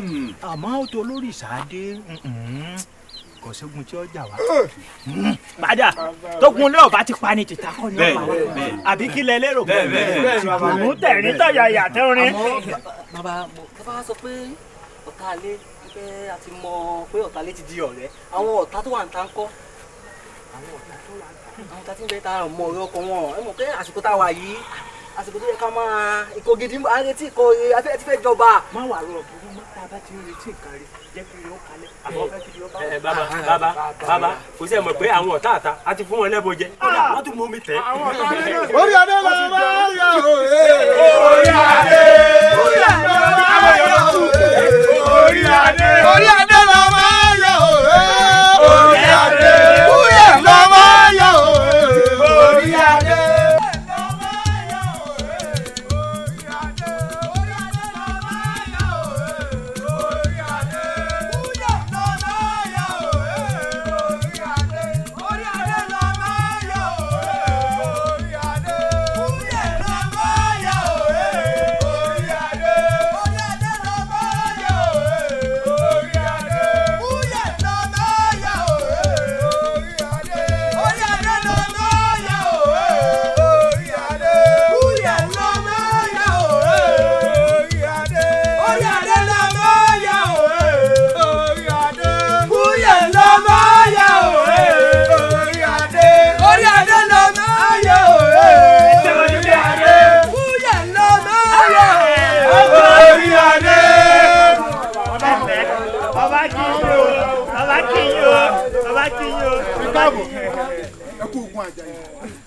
Àmọ́ ó tó lórí ìsáde kò ségun tí ó jà wá. Padà tógun lé ọba ti pa ni tìta kọ́ ni ó pa wá. Àbí kí lẹ lérò? Tìdùnnú tẹ̀rín tọ̀yàyà tẹ́rin. Bàbá bàbá sọ pé ọ̀tá alé pé a ti mọ pé ọ̀tá alé ti di ọ̀rẹ́. Àwọn ọ̀tá tó wà ń ta ń kọ́. Àwọn ọ̀tá tí ń bẹ ta mọ ọ̀rẹ́ ọkọ wọn. Ẹ mọ̀ pé àsìkò tá a wà yìí àsìkò tó yẹ ká máa ìkó gidi à ń retí ìkó ẹ ti fẹ́ jọba. Má wàá rọ̀ burú mọ́ tá a bá ti ń retí nǹkan rí jẹ́ kí ó kalẹ̀. Àbọ̀ fẹ́ kí ó bá. Ẹ bàbá bàbá bàbá kò sí ẹ mọ̀ pé àwọn ọ̀tá àta a ti fún wọn lẹ́bọ̀ jẹ kódà wọ́n tún mú mi tẹ̀. Orí adé lọ bá yà òye. Orí adé. Orí adé lọ bá yà òye. Orí adé. Orí adé lọ bá yà òye. Orí adé. Kúyẹ̀ lọ bá yà òye. Orí adé.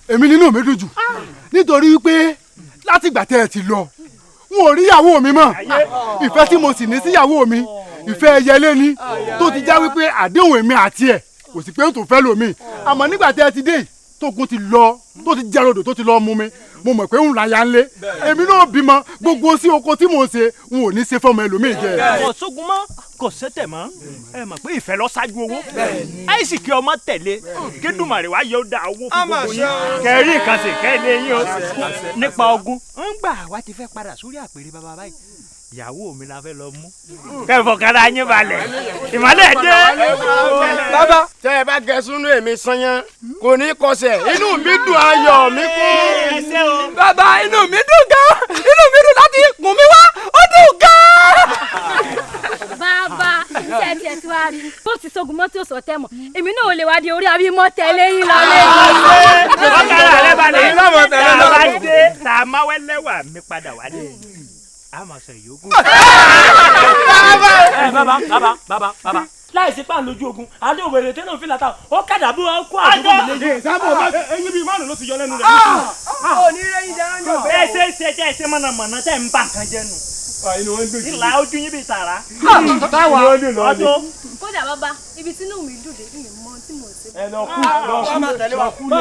Èmi nínú mi dùn jù nítorí wípé látìgbà tẹ́ ẹ ti lọ n ò rí ìyàwó mi mọ́. Ìfẹ́ tí mo sì ní síyàwó mi ìfẹ́ ẹyẹlé ni tó ti já wípé àdéhùn èmi àti ẹ̀ kò sì pé n tó fẹ́ lómi. Àmọ́ nígbà tẹ́ ẹ ti dé tógun ti lọ tó ti jẹ́ rodò tó ti lọ mú mi mo mọ̀ pé ń la ya ń lé èmi náà bímọ gbogbo sí oko tí mò ń ṣe n ò ní ṣe fọmọ ẹlòmíì jẹ. Kò sógun mọ́ kò sẹ́tẹ̀ mọ́ ẹ mọ̀ pé ìfẹ́ lọ ṣáájú owó àìsí kí ọmọ tẹ̀lé kí Dùmarè wá yóò da owó fún gbogbo yín kẹrí nǹkan sì kẹ́lẹ́ yín o nípa ogun ń gbà wá ti fẹ́ padà sórí àpèrè bàbá báyìí ìyàwó mi la fẹ́ lọ mú kẹfọkàrà yín balẹ̀ ìmọ̀lẹ̀ dé. Bàbá tẹ ẹ bá gẹ̀sùnú èmi sanyán kò ní kọsẹ̀ inú mi dùn ayọ̀ mi kún. Bàbá inú mi dùn gan inú mi dùn láti kùn mí wá ó dùn gan. Bàbá iṣẹ́ tiẹ̀ tí wàá rí bó ti sógun mọ́ tí ó sọ tẹ́ mọ̀ èmi náà ò lè wá di orí àbí mọ́ tẹ̀lé yín lọ lé. Ọkàrà rẹ balẹ̀ tá a bá dé tá a máa wẹ́lẹ́wà mi padà wálé a máa sọ ìyókù. Bàbá bàbá bàbá bàbá láìsí pa lójú ogun adé òwèrè tẹ́lẹ̀ òfin làtà ó kàdà bí wọ́n kó àdúgbò mi lé. Sábà ọba eyín bíi márùn ló ti yọ lẹ́nu rẹ̀. Òní rẹ́yìn jẹ́ ránjọ́ bẹ́ẹ̀. Ẹ ṣe é ṣe jẹ́ ẹṣẹ́ mọ̀nàmọ́ná tẹ́ ń bà nǹkan jẹ́ nù. Ìlà ojú yín bíi tààrà. Táwa ọdún. Kódà bàbá ibi tí inú mi dùn dé mi mọ tí mò ń ṣe. Ẹ lọ kú lọ kú lọ kú lé.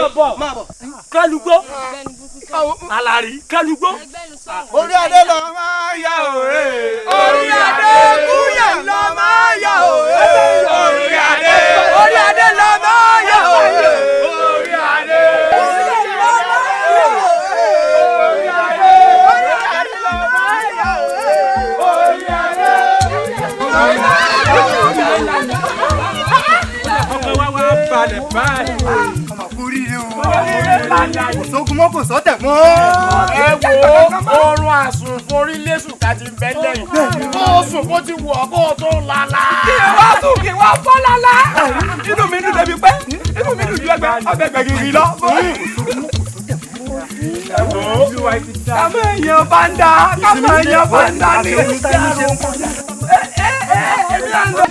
Kálùgbó alari kálùgbó. Orí adé lọ máa yà òye. Orí adé kúyẹ̀ lọ máa yà òye. Orí adé. Orí adé lọ máa yà òye. Orí adé. Kúyẹ̀ lọ máa yà òye. Orí adé. Orí adé lọ máa yà òye. Orí adé. Ọkọ wa wá balẹ̀ báyìí. Ọmọ kúrìrì o. Kò sógun mọ́ kò sọ́tẹ̀ mọ́. Ẹ wo oorun àsùn forí lẹ́sùn ká ti bẹ́ lẹ́yìn. Kó o sùn kó ti wọ̀ kó o tó lala. Kí n wá sùn kí n wá fọ́ lala. Inú mi dùn débi pé inú mi dùn ju ọbẹ̀ gbẹ̀gìrì lọ. Ká máa yan fanda ká máa yan fanda ní. Èmi à ń lọ.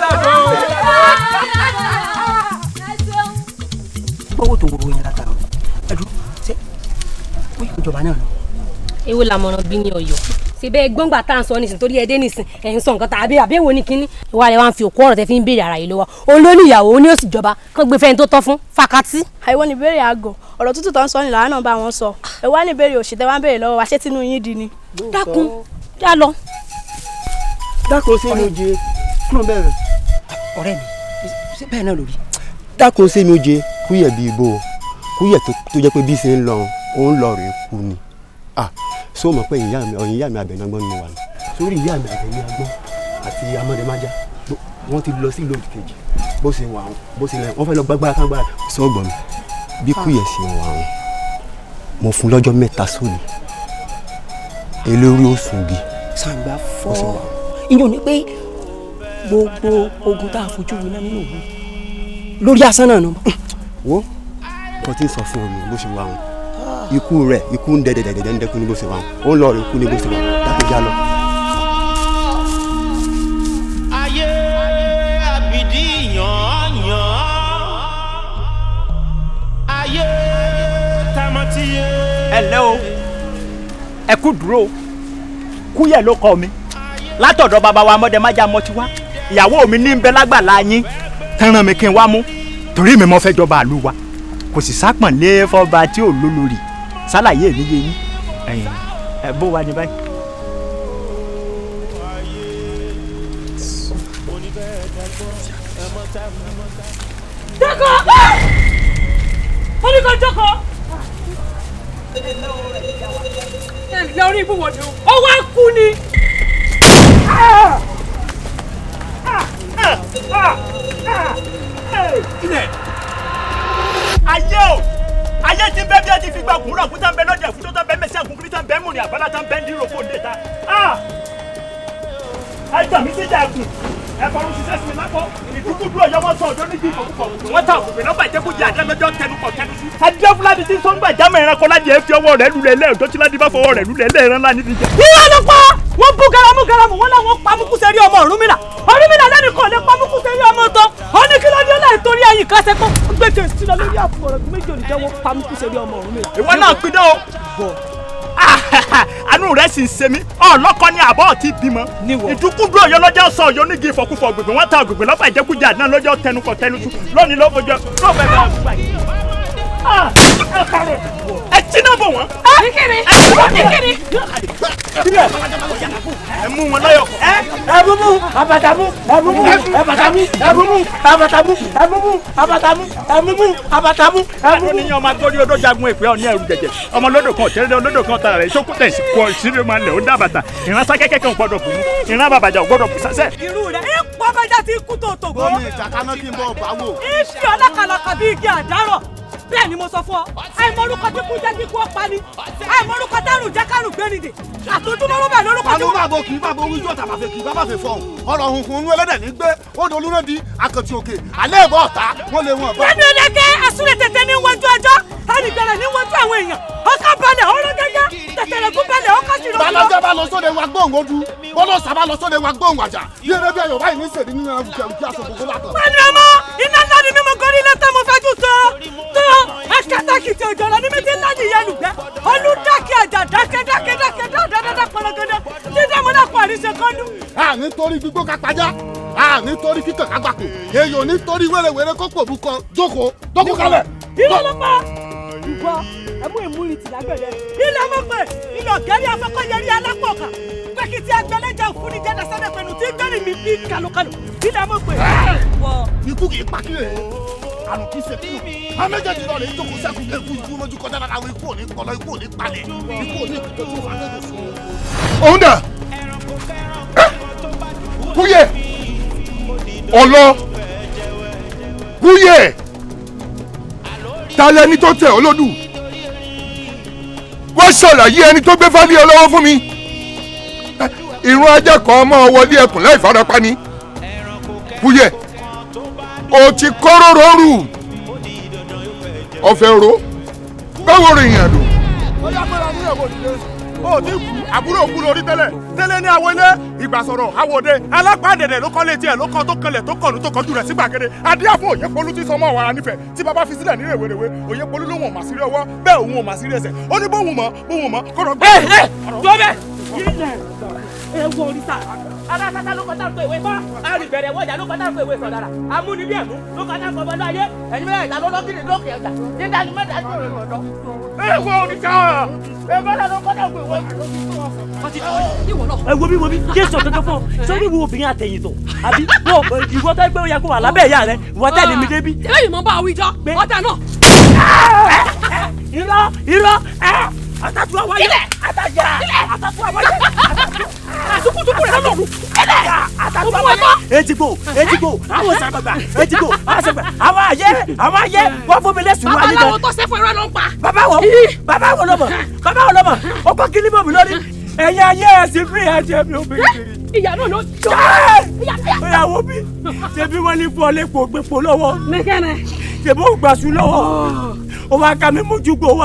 Owó tó wúro yẹn látara ẹdú ṣe ó yẹ ìjọba náà lọ. Èwo làmọ̀ràn bí ní Ọ̀yọ́ síbẹ̀ gbọ́ngbà tá à ń sọ nísìn torí ẹdẹ nísìn ẹ̀ ń sọ nǹkan tàbí àbí èwo ni kínní. Ìwà rẹ̀ wá ń fi òkú ọ̀rọ̀ tẹ́ fi ń béèrè ara yìí lọ́wọ́ òun ló ní ìyàwó ó ní òsì jọba kán gbé fẹ́ni tó tọ́ fún fàkátì. Àìwọ ni ìbéèrè àgọ̀ ọ̀rọ̀ tútù tó ń sọ ni làwọn náà bá wọn sọ ẹ wá ní ìbéèrè òṣì tẹ wá ń béèrè lọ́wọ́ wa ṣé tinú yín di ni. Dákun já lọ. Dákun sí mi oje kúrò bẹ́ẹ̀. Ọ̀rẹ́ mi ṣé bẹ́ẹ̀ náà lórí. Dákun sí mi oje kúyẹ̀ bíi ibo kúyẹ̀ tó jẹ́ pé bí ṣe ń lọ òun lọ rèé kú ni. Ah so mọ̀ pé ìyá mi ọ̀yìn ìyá mi abẹ̀nàgbọ́n ni mo wà ní. Sórí ìyá mi àtẹ̀mí agbọ́n àti amọ̀dẹ́májá wọ́n ti lọ sí ìlú òdìkejì bó ṣe wà wọn bó ṣe lẹ́yìn wọ́n fẹ́ lọ gbàgbára kágbára. Sọ́gbọ̀n mi bí Kúyẹ̀ ṣe wà wọn mo fún lọ́jọ́ 3 sóni elórí ó sùn gi. Sàǹgbà fọ́ ìyẹn ò ní pé gbogbo ogun tá a fojú winá nínú òun lórí asán náà nù. Wo kò tí ì sọ fún mi bó ṣe wà wọn ikú rẹ̀ ikú ń dẹdẹdẹdẹ ń dẹkun ní bó ṣe wà wọn ó ń lọ rẹ kú ní bó ṣe wà wọn dákúnjá lọ. Ayé àbìdí yàn yàn ayé tamatiye. Ẹ ǹlẹ́ o, ẹ kú dúró. Kúyẹ̀ ló kọ mi látọ̀dọ̀ bàbá wa Mọ́dẹ́májá mọ́ ti wá. Ìyàwó mi ní ń bẹ lágbàlá yín tẹ́ràn mi kí n wá mú torí mi mọ́ fẹ́ jọba àlú wa kò sì sápọ̀nlé fọba tí ò lólórí sálàyé mi yé yín ẹ bó wa ní báyìí. Jókòó! Ó ní kó jókòó! Ẹ orí ibú wọ̀dù, ó wá kú ni. Ayé o, ayé ti bẹ́ẹ̀ bí ẹ ti fi gba òkúrọ̀ òkúta ń bẹ lọ́jà ìfúnjọ́ tó ń bẹ mẹ́sẹ̀ òkúkúrú tó ń bẹ múni àbálá tó ń bẹ ndírò kó ndé ta. Ẹ gbà mí síjà ẹkùn, ẹ fọrún ṣiṣẹ́ sí mi lápò, ìdúkúdú ọ̀yọ́ wọn sọ ọ̀dọ́ níbi ìfọ̀kúfọ̀, wọ́n ta òkùnkùn lọ́gbà ìjẹkújẹ àdé lọ́jọ́ tẹnukọ̀ tẹnu sí. Adé Fúlàní tí sọ́ngbà jámọ̀ ẹranko láti ẹ fi ọwọ́ rẹ̀ lulẹ̀ lẹ́ẹ̀dọ́ tí Ládì bá fọwọ́ rẹ̀ lulẹ̀ lẹ́ẹ̀rán láti díjà. Irọ́ ló pa! Wọ́n bú garamu garamu, wọ́n láwọn pamukúsẹ̀ rí ọmọ Ọ̀rúnmìlà. Ọ̀rúnmìlà lẹ́nu kò lè pamukúsẹ̀ rí ọmọ tán. Ó ní kí ló dé láì torí ẹ̀yìn kan ṣe pé gbèsè sílọ lórí àfọ̀rọ̀ méjì òní jẹ́ wọ́n pamukúsẹ̀ rí ọmọ Ọ̀rúnmìlà. Ìwọ náà pidán o. Àánú rẹ̀ sì ń ṣe mí, ọlọ́kọ ní àbọ̀ ti bímọ. Ìdúkúdú ọ̀yọ́ lọ́jọ́ sọ ọ̀yọ́ nígi ìfọ̀kúfọ̀ gbègbè wọ́n ta ògbègbè lọ́fà ìjẹkújẹ àná lọ́jọ́ tẹnukọ̀ tẹnusú lónìí ló fojú lọ́fẹ̀ẹ́ bá gbà yìí. Ẹ tí náà bò wọ́n. Kíkiri! Kíkiri! Ẹ mú wọn lọ́yọ̀. Ẹ mú mú abatamu ẹ mú mú abatamu ẹ mú mú abatamu ẹ mú mú abatamu ẹ mú mú abatamu ẹ mú mú. Ní ọmọ agbórí odó jagun èpè ọ̀ní ẹrù jẹjẹ ọmọ lódò kan ọ̀tẹ́rẹ́dẹ́ olódò kan tara rẹ̀ ìṣókù tẹ̀ sí kọ ìṣírí máa lẹ̀ ó dábàtà ìránṣẹ́ kẹ́kẹ́ kan gbọ́dọ̀ bù mú ìran bàbàjà ò gbọ́dọ̀ bù sásẹ̀. Irú rẹ̀ ipò abẹ́jà ti kú tó tògbó. Gómìnà ìjàkaná kí n bọ̀ bá wò. Ìfi ọlákàlàkà bíi igi àdárọ̀ bẹ́ẹ̀ ni mo sọ fún ọ àìmọ̀rúkọ tí kú jẹ́ kíkú ọ̀pá ni àìmọ̀rúkọ tárùn jẹ́ kárùn gbé nìdè àtòjúmọ́rọ́ bẹ́ẹ̀ lórúkọ tí. Àwọn bàbá kì í bàbá orí yóò tàbàfẹ́ kì í bàbá fẹ́ fọ̀hún ọ̀rọ̀ hunkun inú ẹlẹ́dẹ̀ ní gbé odò olúrẹ́dì àkàntì òkè alẹ́ ìbọn ọ̀tá wọ́n lé wọn bá. Lẹ́nu ẹlẹ́gẹ́ àsúré tètè ní wájú ọjọ́ àrìgbẹ̀rẹ̀ ní wájú àwọn èèyàn ọkà balẹ̀ ọ̀rọ̀ gẹ́gẹ́ tẹ̀tẹ̀rẹ̀gún balẹ̀ ọkà jùlọ. Balọ́jọ́ bá lọ sóde wa gbóhùn odu bọ́lọ́sà bá lọ sóde wa gbóhùn àjà yẹ́rẹ́ bí ayọ̀ báyìí ní sèdí nínú ẹran wùkẹ́ aṣọ gbogbo látọ̀. Pẹ̀lú ọmọ iná ńlá ni mímú gorí lẹ́tọ̀ mo fẹ́jú tó tó akátàkìtì òjòrò ní mi ti ńlá nìyẹn lùgbẹ́ olùdákì àjà dákẹ́ dákẹ́ dákẹ́ dáadáa pọnagọdẹ dídá mo náà kọ àríṣe kọ́ndú. A nítorí gbígbó ká pajá a nítorí kíkàn ká gbàkó èèyàn nítorí wẹ́rẹ́wẹ́rẹ́ kó pòbú kan jókòó jókòó kalẹ̀. Irọ́ ló pa ìwọ ẹmú ìmúritì lágbẹ̀dẹ ilé ọmọ pé ilé ọ̀gẹ́rì afọkọ́yẹrí alápọ̀ọ̀kà pẹ́kìtì agbẹ́lẹ́jà òfúni jẹ́dá sẹ́dẹ̀ pẹ̀lú tí gbẹ́rì mi bí kàlùkàlù ilé ọmọ pé. Ikú kì í pa kí rèé àrùn kì í ṣe kúrò àwọn méjèèjì lọ rè é jókòó sẹ́kù ikú ikú lójú kọjá lára àwọn ikú òní kọlọ ikú òní palẹ̀ ikú òní ìkútó tó fà lẹ́nu sùn. Òun dà Kúyẹ̀ ọlọ Kúyẹ̀ ta lẹni tó tẹ̀ ọ́ lódù wọ́n ṣàlàyé ẹni tó gbé fálí ọ lọ́wọ́ fún mi ìrún ajá kan máa wọlé ẹkùn láì farapa ni Kúyẹ̀ o ti kọ́rọ́ rọrù ọ̀fẹ́ ro báwo rìnrìn àdó. Ó yá pẹ́ra ní ẹ̀wọ̀n ìdílé ó ti kú àbúrò òkú lórí tẹ́lẹ̀ tẹ́lẹ̀ ní àwọn ilé ìgbàsọ̀rọ̀ àwòde alápàdẹ̀dẹ̀ ló kọ́lé tiẹ̀ ló kọ́ tó kanlẹ̀ tó kọ̀nù tó kọjú rẹ̀ sí gbàgede adíàfọ̀ Òyepolú tí sọmọ ọ̀wàrà nífẹ̀ẹ́ tí bàbá fi sílẹ̀ ní rèwerèwe Òyepolú ló wọ̀n màsírí ọwọ́ bẹ́ẹ̀ òun ò màsírí ẹsẹ̀ ó ní bóun mọ̀ bóun mọ̀ kọ́rọ̀ gbé. Ẹ tó bẹ́ẹ̀ ilẹ̀ ẹ wo oríta alásásá ló kọjá pé ìwé fá arìbẹ̀rẹ̀ wọ̀jà ló kọjá pé ìwé sọ̀dára amúnibíẹ̀mú ló kọjá pé ọmọlú ayé ẹ̀yin mẹ́rin ìta ló lọ́gìrì lókè ọjà dídá ni mẹ́ta ní òrò ọ̀dọ́. Ẹ wo oríta ẹ bọ́lá ló kọjá pé ìwé. Ẹ wo bí wo bí Jésù kankan fún ọ sórí ìwọ obìnrin àtẹ̀yìntọ̀ àbí ìwọ tó gbé oyè kó wà lábẹ́ ìyá rẹ ìwọ tẹ̀lé mi débi. Ṣé ìmọ̀ bá wí jọ ọ̀dà náà. Irọ́ irọ́ Àtàtù àwáyé. Àtàjà. Àtàtù àwáyé. Àtùkùtùkù rẹ̀ lọ́rùn. Àtàtù àwáyé. Ejigbo ejigbo àwọn sàgbàgbà ejigbo àwọn sàgbàgbà àwọn ayé àwọn ayé wọ́n fún mi lẹ́sùn wáyé gan. Babaláwo tó ṣe fún irọ́ ló ń pa. Bàbá wo bàbá wo ló mọ̀ bàbá wo ló mọ̀ ó kọ́ kíní bò mí lórí. Ẹ̀yin ayé ẹ̀sìn fún ìyá jẹ́ mi obìnrin kiri. Ìyá náà ló jọ. Ìyàwó mi ṣebí wọ́n ní fún ọ lẹ́pọ̀ gbẹ̀pọ̀ lọ́wọ́. Ṣebí ó gbàsú lọ́wọ́. Ó wá ká mi mójú gbò wá.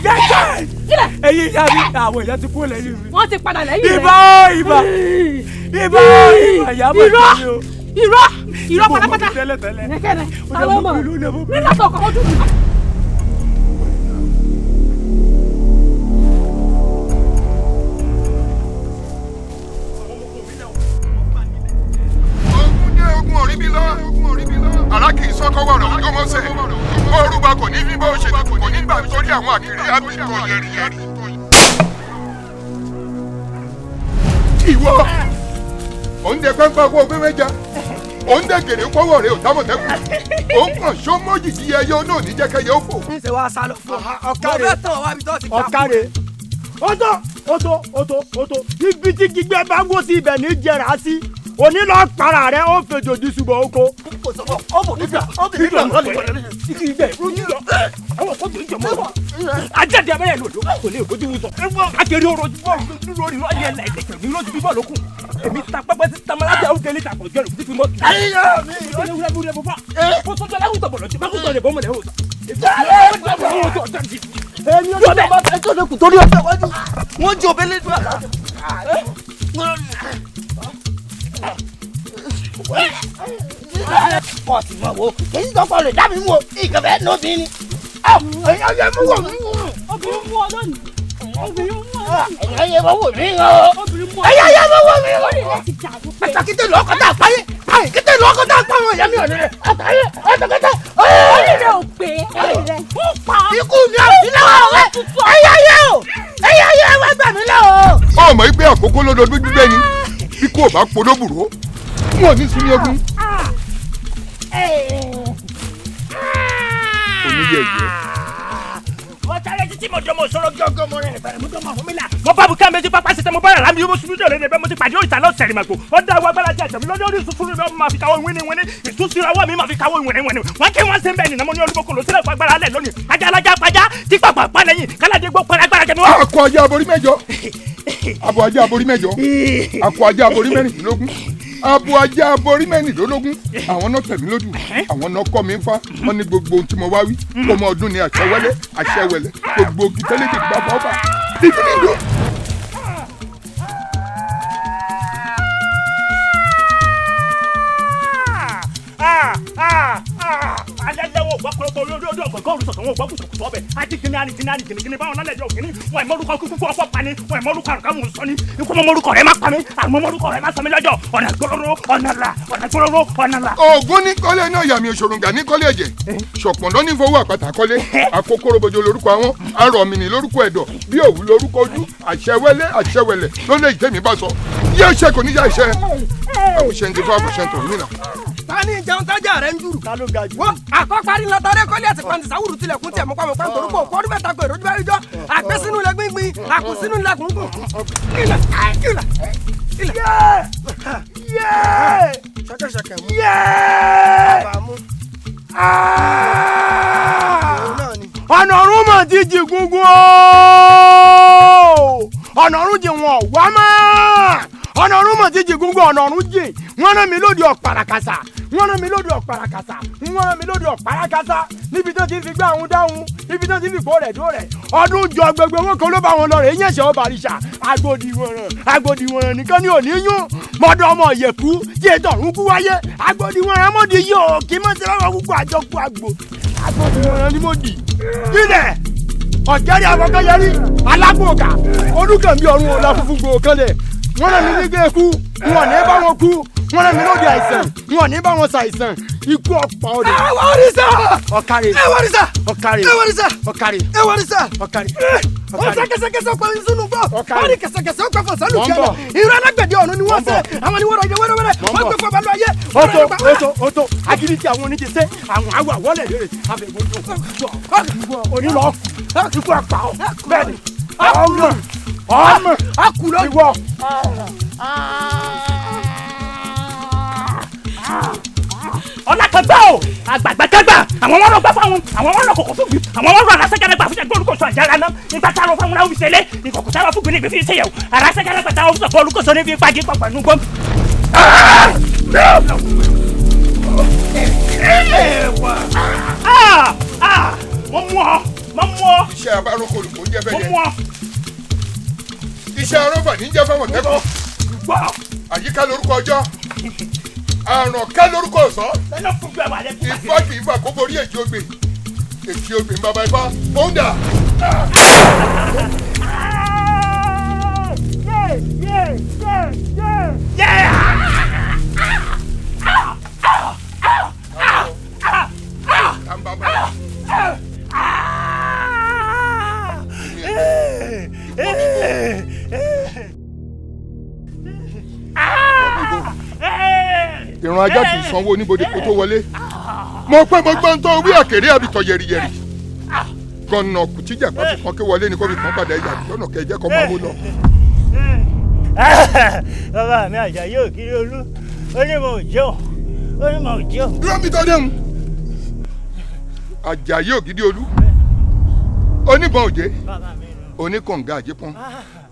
Jẹ́jẹ́ ẹ̀yin ìyá mi àwọn ìyá ti kú lẹ́yìn mi. Wọ́n ti padà lẹ́yìn rẹ̀. Ìbà ìbà ìbà ìbà ìyá mọ̀ Irọ́ sí mi o. irọ́ irọ́ pátápátá. Tẹ́lẹ̀tẹ́lẹ̀. Nìkẹ́nẹ̀ alọ́mọ nígbà tó kọ́kọ́ dùn. Ogun orí bí lọ. Àrá kì í sọ́kọ́ wọ̀rọ̀ ọjọ́ mọ́sẹ̀. Bó orúkọ kò ní fi bó ṣe tuntun kò ní gbà nítorí àwọn àkèrè ábìtọ̀ yẹ̀rìyẹ̀rì. Ìwọ òun dẹ pápá kó o gbé mẹ́ja òun dẹ gèrè kọ́wọ́ rẹ ò dámọ̀tẹ́kù òun kàn ṣó mọ́jìjì ẹyẹ náà ní jẹ́kẹ́yẹ ó fò. Ń ṣe wá sálọ fún ọ. Ọ̀kàrẹ̀ Mo fẹ́ tàn wá ibi tó ti ká. Ọ̀kàrẹ̀ ó tó ó tó ó tó ó tó ibi tí gbígbẹ́ bá wó sí ibẹ̀ ní jẹrà sí òní lọ para rẹ ó fèjò di ṣùgbọ́n oko. Ajáde abẹ́rẹ́ lòdò kò lè bójú wù sọ. Akéré oró lórí ayé ẹlẹ́dẹ̀kẹ̀ ní lójú bíbọ̀ lókun. Èmi ta pẹ́pẹ́ sí tamalá àwọn kele ta kọ̀ jẹ́rù fífi mọ́. Èmi ò ní bá ẹjọ́ lẹ́kùn torí ọjọ́ iwájú. Wọ́n jẹ́ òbí lẹ́dùn àlá. Kọ̀ sí mọ̀ wo èyí tó kọ lè dá mi mú o ìkànnì ẹ̀ nù bí ni. Ẹ̀yin ayé mú wò mí. Obìnrin mú ọ lónìí. Obìnrin mú ọ lónìí. Ẹ̀yin ayé mú wò mí o. Obìnrin mú ọ Ẹ̀yin ayé mú wò mí o. Orí rẹ ti dàrú pé. Àtàkété lọ́kọ̀ tá a páyé. Àtàkété lọ́kọ̀ tá a pa àwọn ìyá mi ọ̀nà rẹ̀. Àtàyé àtàkété. Orí rẹ ò pé. Orí rẹ ó pa. Ikú mi ò sí lọ́wọ́ rẹ. Ẹ̀yin ayé o. Ẹ̀yin ayé wá gbà mí lọ́wọ́. Ọmọ ìgbé àkókò lọ́dọọdún gbígbẹ́ ni bí kò bá polóbùrò wọn ò ní sinmi ogun. Oníyẹ̀yẹ́. Mo sáré títí mo jọmọ sọ̀rọ̀ gángan mo rìn bẹ̀rẹ̀ mo jọmọ ọ̀hún mi là. Mo bá bukẹ́ méjì pápá ṣiṣẹ́ mo bá yàrá mi yóò sùn jọ̀lẹ́ níbẹ̀ mo ti pàdé òrìṣà lọ́sẹ̀ rìn màgbò. Ó dá wa agbára jẹ́ àjẹmí lọ́jọ́ orí sùsùrù mi máa fi káwọ́ ìwíní wíní. Ìtúsíra ọwọ́ mi máa fi káwọ́ ìwìnì wìnì. Wọ́n kí wọ́n ṣe ń bẹ̀ nìyẹn mo ní olúbokò ló sílẹ̀ fún agbára alẹ́ lónìí. Ajá alájà pajá tí pàpà pa lẹ́yìn káládé gbó pẹ́rẹ́ agbára jẹ mi wá. Akọ ajá aborí mẹ́jọ. Abo ajá aborí mẹ́jọ. Akọ ajá aborí mẹ́rìndínlógún. Abo ajá aborí mẹ́rìndínlógún. Àwọn náà tẹ̀mí lójú. Àwọn náà kọ́ mi ń fa. Wọ́n ní gbogbo ohun tí mo wá wí. Ọmọ ọdún ni àṣẹ wẹ́lẹ́ àṣẹ wẹ̀lẹ́. Gbogbo ogi tẹ́lẹ̀ dè gbà bọ́ bà. Dídí nìdó. Alẹ́lẹ́wọ̀ gbọ́kọ̀lọ́gbọ̀ olórí ọdún ọ̀gọ̀gọ̀ olùsọ̀tọ̀ wọn gbọ́ kùtùkùtù ọbẹ̀ ajíkìní àníjìní àníjìní báwọn lálẹ́ jọ kìíní wọn ìmọ̀rúkọ kúkú ọ̀pọ̀ pani wọn ìmọ̀rúkọ àrùkámù sọ ni ikú mọ̀mọ́rúkọ rẹ̀ má pa mí àrùn mọ̀mọ́rúkọ rẹ̀ má sọ mí lọ́jọ́ ọ̀nà gbọ́rọ́rọ́ ọ̀nà là ọ̀nà gbọ́rọ́rọ́ ọ̀nà là. Ògún ní kọ́lé náà yàmì òṣòròǹgà ní kọ́lé ẹ̀jẹ̀ ṣọ̀pọ̀nlọ́ ní fowó àpáta kọ́lé àkókòròbòjò lórúkọ àwọn arọ̀mìnì lórúkọ ẹ̀dọ̀ bí òwú lórúkọ ojú àṣẹwẹ́lẹ́ àṣẹwẹ̀lẹ̀ ló lè tẹ̀mí bá sọ yé ṣe kò ní yá iṣẹ́ àwòṣe ń ti fún àwòṣe ń tọ̀ mí nà. Ta ni jẹun tájà rẹ ń jùrù. Ta ló ga jù. Wọ́n àkọ́parí ńlá tarẹ́ kọ́lé àti pàǹtí sáwùrù tilẹ̀kùn tiẹ̀ mọ́pá mọ́pá nítorí pé òkú ọdún mẹ́ta kọ èròjú bá rí jọ. Àgbẹ̀ sínú ilẹ̀ gbíngbin, àkù sínú ilẹ̀ kùnkùn. Ilẹ̀ ilẹ̀ ilẹ̀. Yéé! Ṣẹ̀kẹ̀ṣẹ̀kẹ̀ mú. Yéé! Bàbá mú. Ọ̀nà ọ̀run mọ̀ ti jì gúngún ooo! Ọ̀nà ọ̀run jì wọ́n wá mọ́! Ọ̀nà ọ̀run mọ̀ ti jì gúngún ọ̀nà ọ̀run jì wọ́n rán mi lóde ọ̀pàràkàsà wọ́n rán mi lóde ọ̀pàràkàsà wọ́n rán mi lóde ọ̀pàràkàsà níbi tó ti fi gbá àwọn dáhùn ibi tó ti fi kó rẹ̀ dó rẹ̀ ọdún jọ gbogbo owó kan ló bá wọn lọ rẹ̀ yẹn ṣe ọba àríṣà agbódiwọ̀nràn agbódiwọ̀nràn nìkan ni òní yún mọ́dọ̀ ọmọ ìyẹ̀kú tí ètò ọ̀run kú wáyé agbódiwọ̀nràn mọ́dì yóò kí mọ́ sí lọ́wọ́ kúkú àjọkú àgbò agbódiwọ̀nràn ni mo dì ilẹ̀ ọ̀jẹ̀rì afọkẹ́yẹrí alágbòkà olùkànbí ọ̀run ọ̀la funfun gbòó kanlẹ̀ wọ́n rán mi nígbà ikú wọn ní bá wọn kú wọ́n rán mi lóde àìsàn wọn ní bá wọn ṣàìsàn ikú ọ̀pá ọdẹ. Ẹ wá rí sá. ọ̀kàrẹ̀ Ẹ wá rí sá. ọ̀kàrẹ̀ Ẹ wá rí sá. ọ̀kàrẹ̀ Ẹ wá rí sá. ọ̀kàrẹ̀ Wọ́n sá kẹsẹkẹsẹ pẹ̀lú sínú gbọ́. Ọ̀kàrẹ̀. Wọ́n ní kẹsẹkẹsẹ ó pẹ̀fọ̀ sálù Mò ń kẹlẹ̀. bọ̀. Irú alágbẹ̀dẹ ọ̀run ni wọ́n Mò ń ṣe. bọ̀. Àwọn ni wọ́n rọ̀ wẹ́rẹ́wẹ́rẹ́. Mò ń Wọ́n bọ̀. gbé fún ọba lọ ayé. Oto oto oto agidi tí àwọn oníṣe àwọn awọ àwọlẹ̀ lérè àfẹ̀gbọ́n onílọ́ọ̀kù ikú àpá ọ bẹ́ẹ̀ ni. Ọmọ ọmọ akú lónìí. Ìwọ. Ọlákàgbà o, àgbàgbàkàgbà, àwọn wọn lọ gbà fáwọn, àwọn wọn lọ kọkọ fún mi, àwọn wọn lọ arásẹkẹrẹgbà fún ẹgbẹ́ olùkóso àjàrà náà, ìgbà tá a lọ fáwọn láwọn fi ṣẹlẹ̀, ìkọkọ tá a lọ fún gbìnrín fi ṣẹyẹwò, arásẹkẹrẹgbà tá a lọ fún sọkọ olùkóso ní fi pagi pàpà nù gbọm. Mo mú ọ, mo mú ọ. Iṣẹ́ abáròkọ olùkó ń jẹ́ fẹ́ Mo yẹ. mú ọ. Iṣẹ́ arọ́fà ní jẹ́ fáwọn tẹ́kọ̀ọ́. Àyíká lorúkọ ọjọ́. Àrànká lorúkọ ọ̀sán. Ifá kì í fà kó borí èjì ogbè. Èjì ogbè ń bàbá ifá. Ó ń dà. Ìran ajá kì í sanwó oníbodè kó tó wọlé. Mo pé mo gbọ́n tó wí àkèré àbìtọ̀ yẹ̀rìyẹ̀rì. Gọ̀nà kùtìjà bá fi kan kí wọlé ni kó fi kan padà ìyá lọ́nà kẹjẹ kọ́ máa wó lọ. Bàbá mi Àjàyí Ògiri Olú, ó ní mo jẹun, ó ní mo jẹun. Dúró mi tó déhùn. Àjàyí Ògìdì Olú, oníbọn òjé, oníkànga àjẹpọn.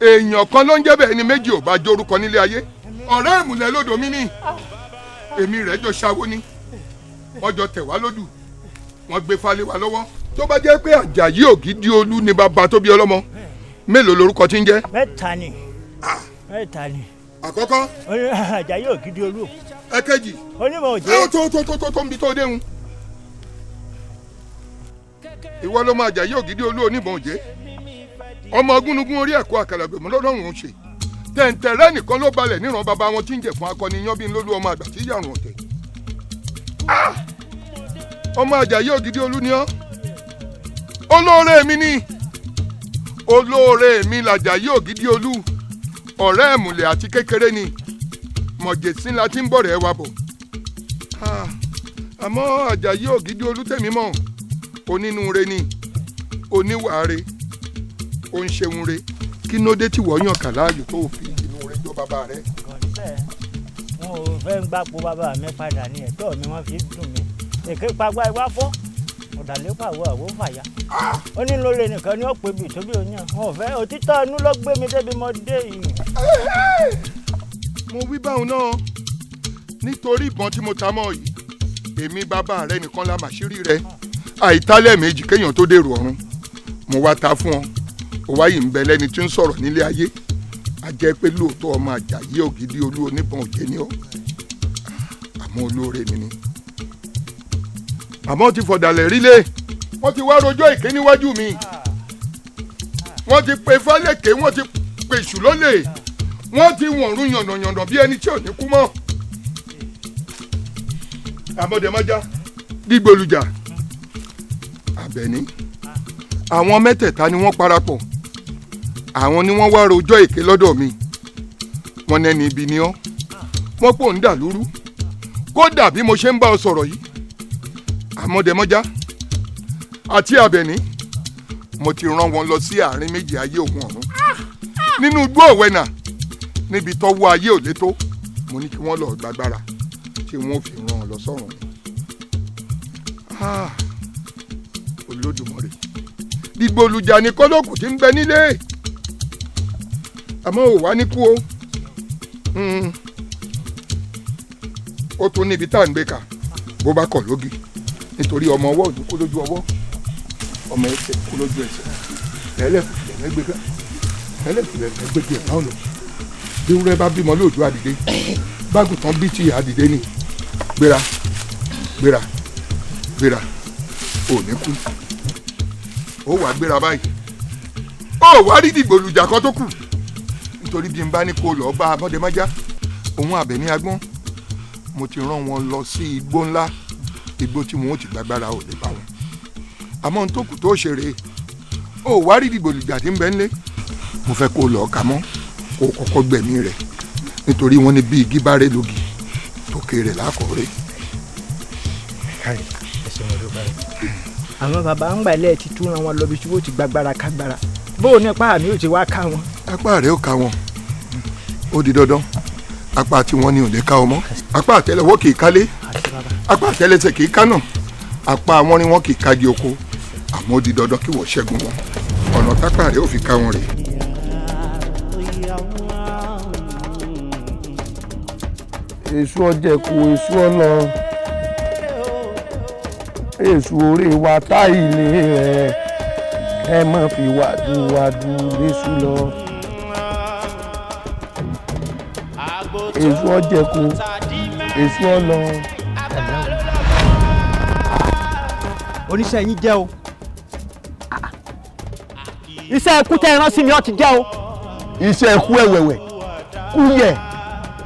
Èèyàn kan ló ń jẹ́ bẹ́ẹ̀ ni méjì ò bá jórúkọ nílé ayé. Ọ̀rẹ́ ìmùlẹ̀ lódò mi ní. Èmi rẹ̀ jọ ṣàwó ni. Wọ́n jọ tẹ̀ wá lódù. Wọ́n gbé falẹ̀ wá lọ́wọ́. Tó bá jẹ́ pé Àjàyí Ògìdì Olú ni bàbá tó bí ọlọ́mọ, mélòó lorúkọ tí ń jẹ́? Mẹ́ta ni, mẹ́ta ni. Àkọ́kọ́. Àjàyí Ògìdì Olú. Ẹ̀kejì. Onímọ̀ òjé. Ẹ tó tó tó tó tó ń bi tó déhùn. Ìwọ ló máa Àjàyí Ògìdì Olú oníbọn òjé. Ọmọ gúnugún orí ẹ̀kọ́ àkàlàgbèmọ́ lọ́dọ̀ọ̀rùn ń ṣe. Tẹ̀ǹtẹ̀rẹ́ nìkan ló balẹ̀ níran bàbá wọn tí ń jẹ̀ fún akọni yan bí lólú ọmọ àgbà tí yàrùn ọ̀tẹ̀. Ọmọ Àjàyí Ògìdì Olú ni ọ́. Olóore mi ni. Olóore mi làjàyí Ògìdì Olú. Ọ̀rẹ́ ẹ̀mùlẹ̀ àti kékeré ni. Mọ̀jẹ̀sín la ti ń bọ̀rẹ̀ wa bọ̀. Àmọ́ Àjàyí Ògìdì Olú tẹ̀mí mọ̀. Onínúure ni. Oníwàre. Ó ń ṣeun re. Kí ló dé tí wọ́n yàn kà láàyò tó fi inú rẹ jọ bàbá rẹ? Wọn ò fẹ́ ń gbapò bàbá mi padà ní ẹ̀tọ́ mi wọ́n fi dùn mí. Èké pagbá iwá fọ́, ọ̀dàlẹ́ pàwọ́ àwọ̀ fàyà. Ó ní lóore nìkan ni ó pè bì tóbi òyìn. Wọn ò fẹ́ òtítọ́ inú ló gbé mi débi mo dé yìí. Mo wí báwọn náà nítorí ìbọn tí mo ta mọ́ yìí, èmi bàbá rẹ nìkan la màṣírí rẹ. Àìtálẹ̀ méjì kéèyàn tó dèrò ọ̀run. Mo wá ta fún ọ. Ó wáyé ń bẹ lẹ́ni tí ń sọ̀rọ̀ nílé ayé. A jẹ́ pé lóòótọ́ ọmọ Àjàyí Ògìdì Olú oníbọn òjé ni ọ́. Àmọ́ olóore mi ni. Àmọ́ ti fọ̀dàlẹ̀ rílé. Wọ́n ti wá rojọ́ èké níwájú mi. Wọ́n ti pe fálékè, wọ́n ti pèṣù lólè. Wọ́n ti wọ̀nrún yànnàyànnà bí ẹni tí ò ní kú mọ́. Àmọ̀dẹ̀mọ́já, Dígbòlùjà, Àbẹ̀ní. Àwọn mẹ́tẹ̀ẹ̀ta ni wọ́n parapọ̀. Àwọn ni wọ́n wá rojọ́ èké lọ́dọ̀ mi. Wọ́n nẹ́ni ibi ni ọ́. Wọ́n pò ń dà lóru. Kódà bí mo ṣe ń bá ọ sọ̀rọ̀ yìí, Àmọ̀dẹ̀mọ́já àti Àbẹ̀ní, mo ti rán wọn lọ sí àárín méjì ayé òun ọ̀run. Nínú igbó òwẹ́nà, níbi tọ́wọ́ ayé ò lé tó, mo ní kí wọ́n lọ gbàgbára tí wọ́n fi rán ọ lọ sọ́run ni. Olódùmarè, Dìgbòlùjà ní kọ́lọ́kù tí ń bẹ nílé. Àmọ́ ò wá ní kú o. Ó tún níbi tá à ń gbé ka bó bá kọ̀ lógi, nítorí ọmọ ọwọ́ ò ní kó lójú ọwọ́, ọmọ ẹsẹ̀ kó lójú ẹsẹ̀. Lẹ́lẹ́fìlẹ̀ gbé ká, lẹ́lẹ́fìlẹ̀ gbé ẹ̀ báwọn lọ. Bí wúrẹ́ bá bímọ lóòjọ́ àdìdé, bágùntàn bí ti àdìdé ni. Gbéra, gbéra, gbéra, ò ní kú. Ó wàá gbéra báyìí. Ó wàá rí Dìgbòlùjà kan tó kù. Nítorí bí n bá ní kó lọ́ọ́ bá Abọ́dẹmájá, òun Àbẹ̀ní agbọ́n, mo ti rán wọn lọ sí igbó ńlá, igbó tí wọn ò ti gbàgbára ò lè bá wọn. Àmọ́ ohun tó kù tó ṣe rèé, ó wàá rí Dìgbòlùjà tí ń bẹ ńlé. Mo fẹ́ kó lọ́ọ́ ka mọ́, kó kọ́kọ́ gbẹ̀mí rẹ̀, nítorí wọ́n ní bí igi bá rẹ̀ lógi, tókè rẹ̀ lákọ̀ọ́rẹ́. Àwọn bàbá ń gbà lẹ́ẹ̀ ti túra wọn lọ bí tí wọ́n ti gbàgbára kágbára. Bó o ní apá mi ò ti wá ká wọn. Apá rẹ ó ká wọn, ó di dandan. Apá tí wọn ní ò lè ká ọmọ. Apá àtẹ́lẹwọ́ kì í kálé, apá àtẹ́lẹsẹ̀ kì í kánà, apá wọn ni wọn kì í kági oko. Àmọ́ ó di dandan kí wọ́n ṣẹ́gun wọn. Ọ̀nà tápá rẹ ó fi ká wọn rèé. Èṣù ọjẹ̀kù, èṣù ọ̀nà, èṣù orí wa tá ilé rẹ̀, ẹ má fi wàdùwàdù léṣu lọ. Èṣù ọjẹ̀kù, èṣù ọ̀nà. Oníṣẹ́ yín jẹ́ o. Iṣẹ́ ikú tẹ́ ẹ rán sí mi ó ti jẹ́ o. Iṣẹ́ ikú ẹ̀wẹ̀wẹ̀ kúyẹ̀,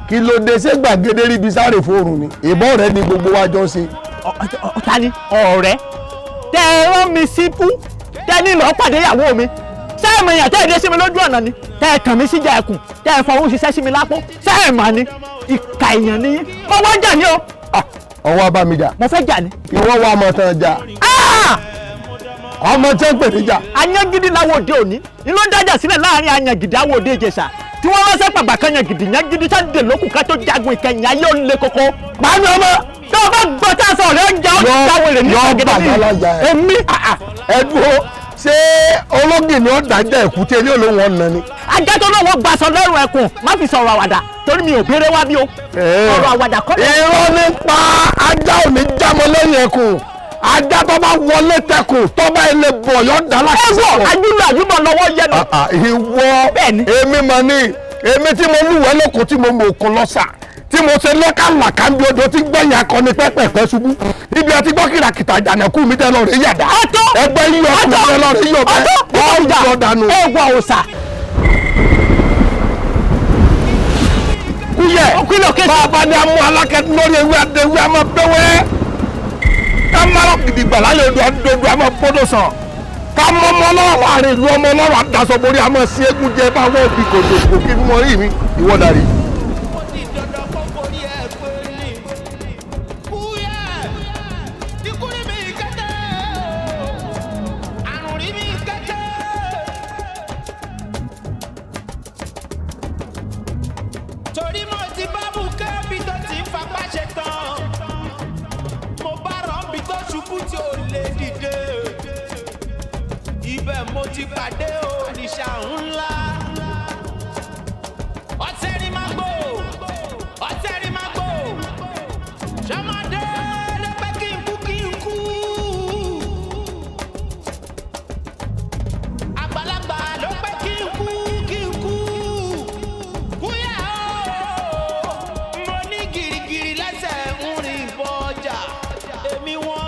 kí ló dé? Ṣé gbàgede ríbi sáré fóònù ni? Ìbọn rẹ ni gbogbo wa jọ ṣe. Ọ̀tá ni ọ̀rẹ́ tẹ́ ẹ rán mi sí kú, tẹ́ ẹ ní lọ́ọ́ pàdé ìyàwó mi. Ṣé ẹ mọ èèyàn tẹ́ ẹ dé sí mi lójú ọ̀nà ni? Tẹ́ ẹ kàn mí síjà ẹkùn, tẹ́ ẹ fọwọ́ ṣiṣẹ́ sí mi lápò. Ṣé ẹ mà ní ìkà èèyàn ni yín? Mo wá jà ní o. Ọwọ́ abá mi jà. Mo fẹ́ jà ní. Ìwọ wa mọ̀ tán jà. Ọmọ tí ń pè níjà. Ayángídí láwọn òde òní ni ló ń dájà sílẹ̀ láàrin Ayángídí àwọn òde Ìjẹ̀ṣà tí wọ́n ránṣẹ́ pàgbà kan yangidi yangidi tá dè lókùn ká tó jagun ìkẹyìn ayé ó le koko. Pàmì ọmọ tó o bá gbọ́ tá a sọ ọ̀rẹ́ ọjà ó jáwé rẹ̀ ní ìgbàgede ní èmi. Ẹ dúró, ṣé ológin ni ó dájà èkúté ní olóhùn ọ̀nà ni. Ajá tó lóun gbaṣọ lọ́rùn ẹkùn, má fi sọ̀rọ̀ àwàdà torí mi ò béèrè wá bí o. Ọ̀rọ̀ àwàdà kọ́. Irọ́ nípa ajá ò ní jámọ́ lẹ́yìn ẹkùn. Ajá tó bá wọlé tẹkùn tó bá ilé bọ̀ yọ dá láti sọ̀rọ̀. Ẹ wọ àjúlọ àjúbọ̀ lọ́wọ́ yẹnu. Ìwọ èmi mà ní, èmi tí mo lúwẹ̀ẹ́ lóko tí mo mọ òkun lọ́sà, tí mo ṣe lọ́kàlàkà ń bí odò tí gbẹ̀yìn akọni pẹ́pẹ́pẹ́ ṣubú ibi àti gbọ́ kìràkìtà àjànàkú mi tẹ́ lọ rẹ̀ yàdá. Ẹgbẹ́ yíyọ ọkùnrin tẹ́ lọ rẹ̀ yíyọ bẹ́ẹ̀ ọ̀jọ̀ dànù. Ẹ wọ òòsà. Kúyẹ̀ bàbá ni a mú alákẹ́tù lórí ewé adéwé a máa bẹ́wẹ́ ká má gidigba lálẹ́ odò adódò a máa bọ́dọ̀ sàn ká mọ́ ọmọ ọlọ́rọ̀ láàrin ìlú, ọmọ ọlọ́rọ̀ àdàsọ borí a máa sí eégún jẹ bá wọ́n òbí kòtò kò kí mọ rí mi ìwọ dàrí. Torí mo ti bá bùkẹ́ bí tó ti ń fapá ṣe tán, mo bá rọ́ǹbì tó ṣubú tí ò lè dìde. Ibẹ̀ mo ti pàdé òrìṣà ńlá. Ọ̀sẹ̀ rí máa gbò, ọ̀sẹ̀ rí máa gbò. Ṣọmọdé ló pẹ́ kí n kú kí n kú. Àgbàlagbà ló pẹ́ kí n kú kí n kú. Kúyà o, mo ní gìrìgìrì lẹ́sẹ̀ ń rìn bọ̀ ọjà. Èmi wọn,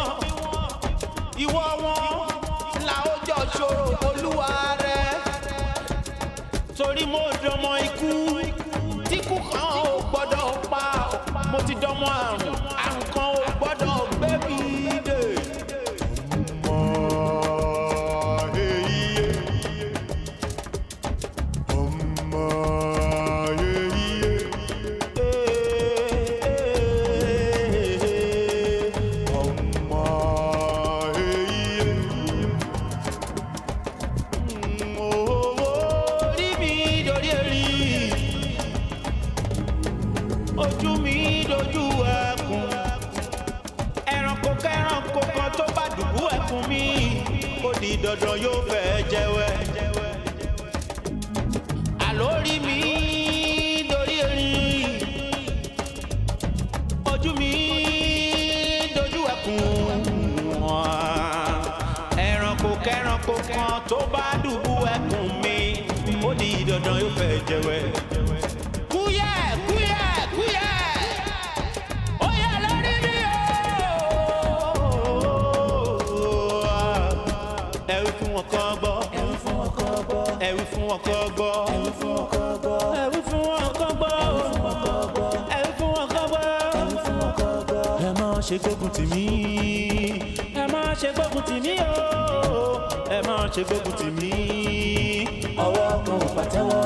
ìwọ wọn, là ó jọ ṣòro olúwa rẹ̀. Torí mo dọmọ ikú, tíkú kan ò gbọ́dọ̀ pa. Mo ti dọmọ àrùn, àrùn kan ò gbọ́dọ̀ gbé mi dè. Orí mi dorí erí, ojú mi dojú ẹkùn. Ẹranko kẹranko kan tó bá dùbú ẹkùn mi, ó di dandan yóò fẹ́ jẹ́wẹ́. Àlórí mi dorí erí, ojú mi dojú ẹkùn. Ẹranko kẹranko kan tó bá dùbú ẹkùn mi, ó di dandan yóò fẹ́ jẹ́wẹ́. Kúyẹ̀ kúyẹ̀ kúyẹ̀, ó yẹ lórí mi o. Ẹ wí fún wọn kán gbọ́. Ẹ wí fún wọn kán gbọ́. Ẹ wí fún wọn kán gbọ́. Ẹ wí fún wọn kán gbọ́. Ẹ wí fún wọn kán gbọ́. Ẹ wí fún wọn kán gbọ́. Ẹ wí fún wọn kán gbọ́. Ẹ má ṣe gbógun tì mí. Ẹ má ṣe gbógun tì mí o. Ẹ má ṣe gbógun tì mí. Ọwọ́ kan ò pàtẹ́wọ́.